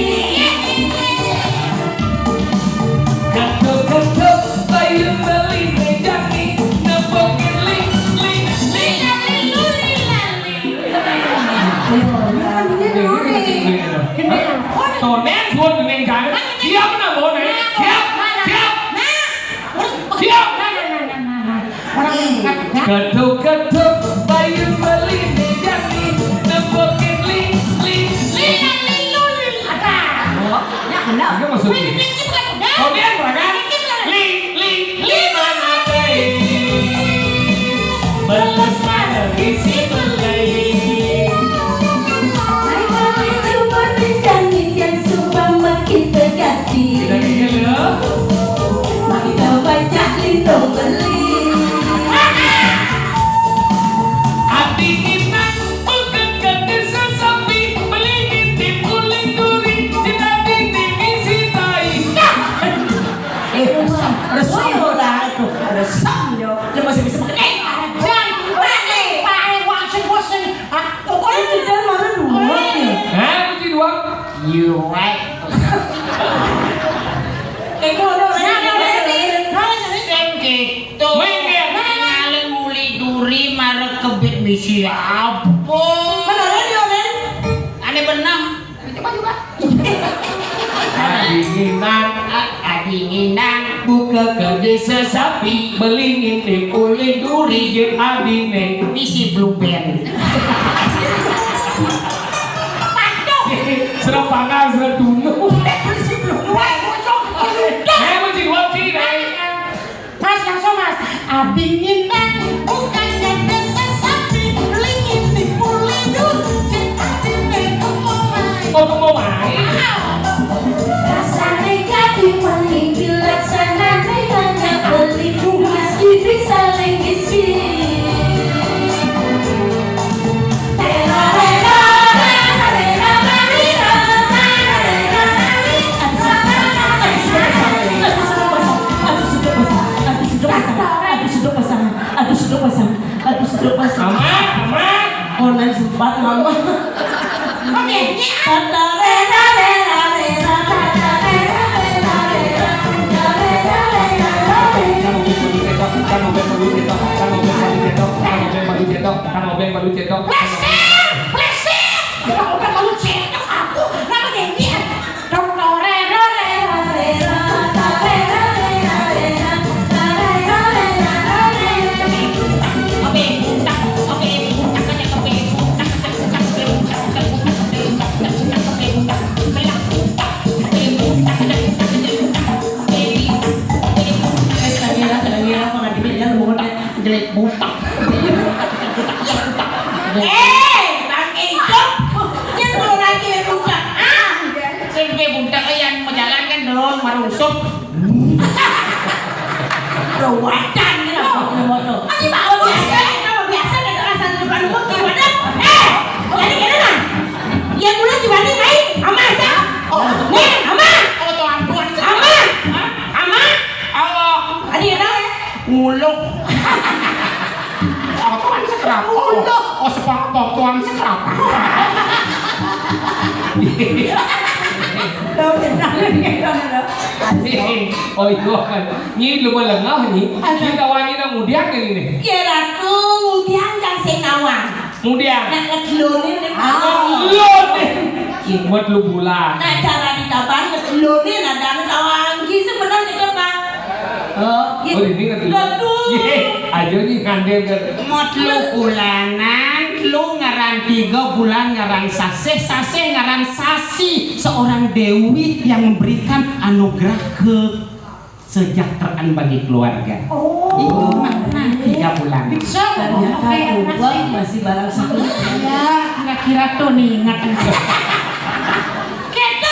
Ketuk-ketuk, payung beli jani, nepukin ling, ling, ling. Lali, luli, lali. Tonén, buat gending jani. Siap, nak, buat, eh? Siap, siap. Siap. Orang ketuk-ketuk, payung beli jani, nepukin ling, ling, ling. Lina, linu, lin. Ada. Oh, ya, benar. Enggak, maksudnya. Wih, ini bukan udah. Kau dia, Braga? Ini bukan. Ling, ling, lima mati. Belas mana isi beli. Ayo, ayo, coba nih, jani yang suka makin tegak. Kita gigil, ya. Mari kita baca lindung beli. Ati minang, bukan ke desa sapi, beli ngintip kulit duri, kita titi misi tai. Eh, resep, resep. Woi, ora, aduh, resep, yo. Lu masih bisa pakai. Eh, jangan, Pak, eh, Pak, eh, wah, sing bosen. Ah, pokoknya tidak mau dua. Hah, mesti dua? You right. Kayak gitu, udah, udah, udah, udah. Sing gitu. Siapa? Beneran ya, men? Aneh benang. Coba, coba. Adinginang, a- adinginang, buka ke desa sapi, belingin di kulit duri, jeung adine misi blue band. Serap pangan, serap tunu. Misi blue band, bocok. Eh, mesti dua ciri, eh. Mas, langsung, Mas. Abing inang, bukannya desa sapi, lingin di pulindu, cek abing teh kemomai. Oh, kemomai. Rasane gati paling bilaksana, nanya beli bungas, gisi saling gisi. Aman, aman. Konen sempat mama. Oke, ya. Kan obeng baru cetok, kan obeng baru cetok, kan obeng baru cetok, kan obeng baru cetok. Plesir, plesir. Kan obeng baru cetok aku. Kenapa kayak gini? Dong, dore, dore, dore, dore, dore, dore, dore, dore, dore. Obeng butak, obeng butak, aja obeng butak, butak, butak, obeng butak, butak, butak, obeng butak, butak, obeng butak, obeng butak, obeng butak, obeng butak, obeng butak, obeng butak, obeng butak. Eh, tadi lah, tadi lah, kalau di meja lu mau jelek butak. Eh, Bang Ijom, dia mau lagi butak. Ah, sampai butak yang mau jalan kan dorong marungsuk. Ruwacan gitu. Aji mau biasa, kalau biasa ada rasa depan gua gimana? Eh, jadi gini lah. Ya dulu gimana main? Ama aja. Oh, nih, ama. Oh, tuan, tuan. Ama. Hah? Ama. Allah. Adi kenal? Nguluk. Oh, tuan sekerap. Nguluk. Oh, sepok, pok, tuan sekerap. Tahu kenal gitu, gitu. Oh, iya. Nyi lu melengah, Nyi. Ada. Kita wangi nang mudian ini nih. Ya, Ratu, mudian kan sing nawang. Mudian. Nak ngedelonin nih. Ah, lu nih. Imut lu bulan. Nah, cara ditabang ngedelonin ada anu tawanggi sebenarnya, Pak. Oh, iya. Oh, ini ngedelon. Aduh. Iya, aja nih ngandel kan. Mot lu bulanan, lu ngaran tiga bulan ngaran sasih, sasih ngaran sasi. Seorang dewi yang memberikan anugerah kesejahteraan bagi keluarga. Oh. Itu makna tiga bulan. Bisa. Ternyata lubang masih barang satu. Ya, kira-kira tuh nih ingat.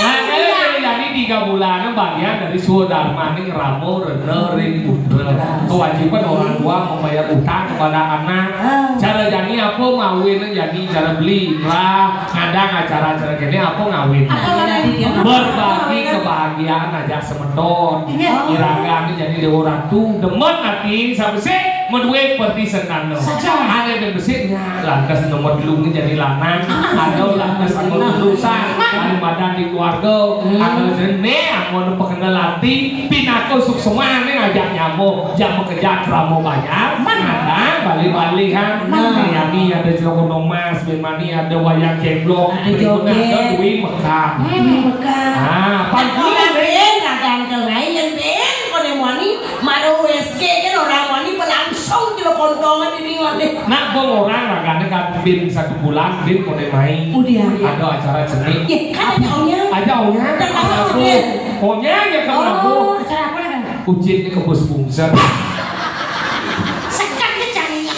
Nah, kalau jadi tiga bulan bagian dari swadarmaning rama rena ring putra. Kewajiban orang tua membayar utang kepada anak. Ah. Cara jani apa ngawin jani, cara beli lah, ngadang acara-acara kene apa ngawin. Apa ngawin? Berbagi kebahagiaan aja semeton. Iya. Iraga nih jadi dewa ratu, demen ati sabesik, madué pertisendana. Saja. Ada dan besiknya, lantas nomor telung nih jadi lanang, ada lantas anggo lulusan, ada madan di keluarga, ada jené anggo pekenal ati, pinaka suksemané ajak nyamuk, jam kerja keramo banyak, ada bali-balihan, Nah. Yani ada celoko nomas, Bimani ada wayang cemblok, ada berikutnya ada joget. Dwi Mekar. Dwi Mekar. Ah, Pak Guru, Ben, ragan ke lain, Ben, koné mani, maro W S G kan orang mani berlangsung di kontongan ini, mani. Nak gua orang ragané kan bin satu bulan, bin koné main. Udah. Ada acara seni. Ya, kan ada Onyang. Ada Onyang. Kan masuk Aku. Onyang ya kan aku. Oh, acara apa, Kang? Ucit ke bos bungser. Sekat ke cangnya.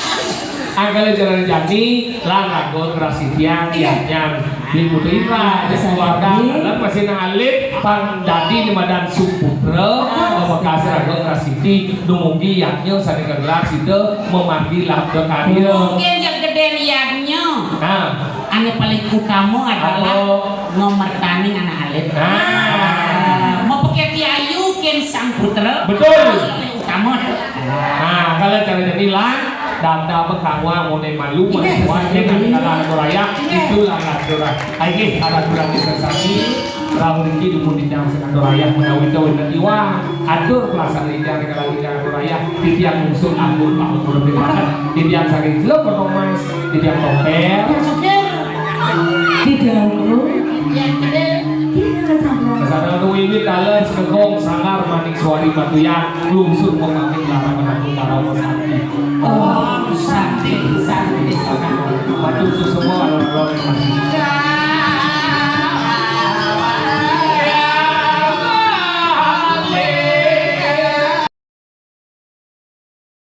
Angkala jalan jani, lan raga ngrasitian, Iya. Nyan. Di Putra Indra, di Bisa keluarga, jadi. Dalam masih nang alit, pang dadi di madan suputra, Ah. Pamekasé raga ngrasiti, dumugi yadnya sané kagelar sida mamargi labda karya. Mungkin yang gedén yadnya. Nah. Anu paling utama adalah Apa? Ngomertaning anak alit. Nah. Mapaketi ayu kén sang putra. Betul. Anu paling utama. Nah, kalau cara jadi lan, Tanda apa kangwa mone malu mone kuat ke nak kala anak raya. Itulah aturan. Ayo, ada aturan desa sami. Ramu niki dumun di jam setengah raya menawi tahu dan iwang. Atur pelaksanaan ijang di kala ijang anak raya. Titiang unsur agung pangumur di mana. Titiang saking jelek performance. Titiang topel. Tidak aku. Tidak sama. Kesana tu ini talas kegong sangar manik suari matuyang. Lungsur pemamit lara menantu lara pesati. Oh, santi, santi, santi. Waduh, susu semua loro-loro.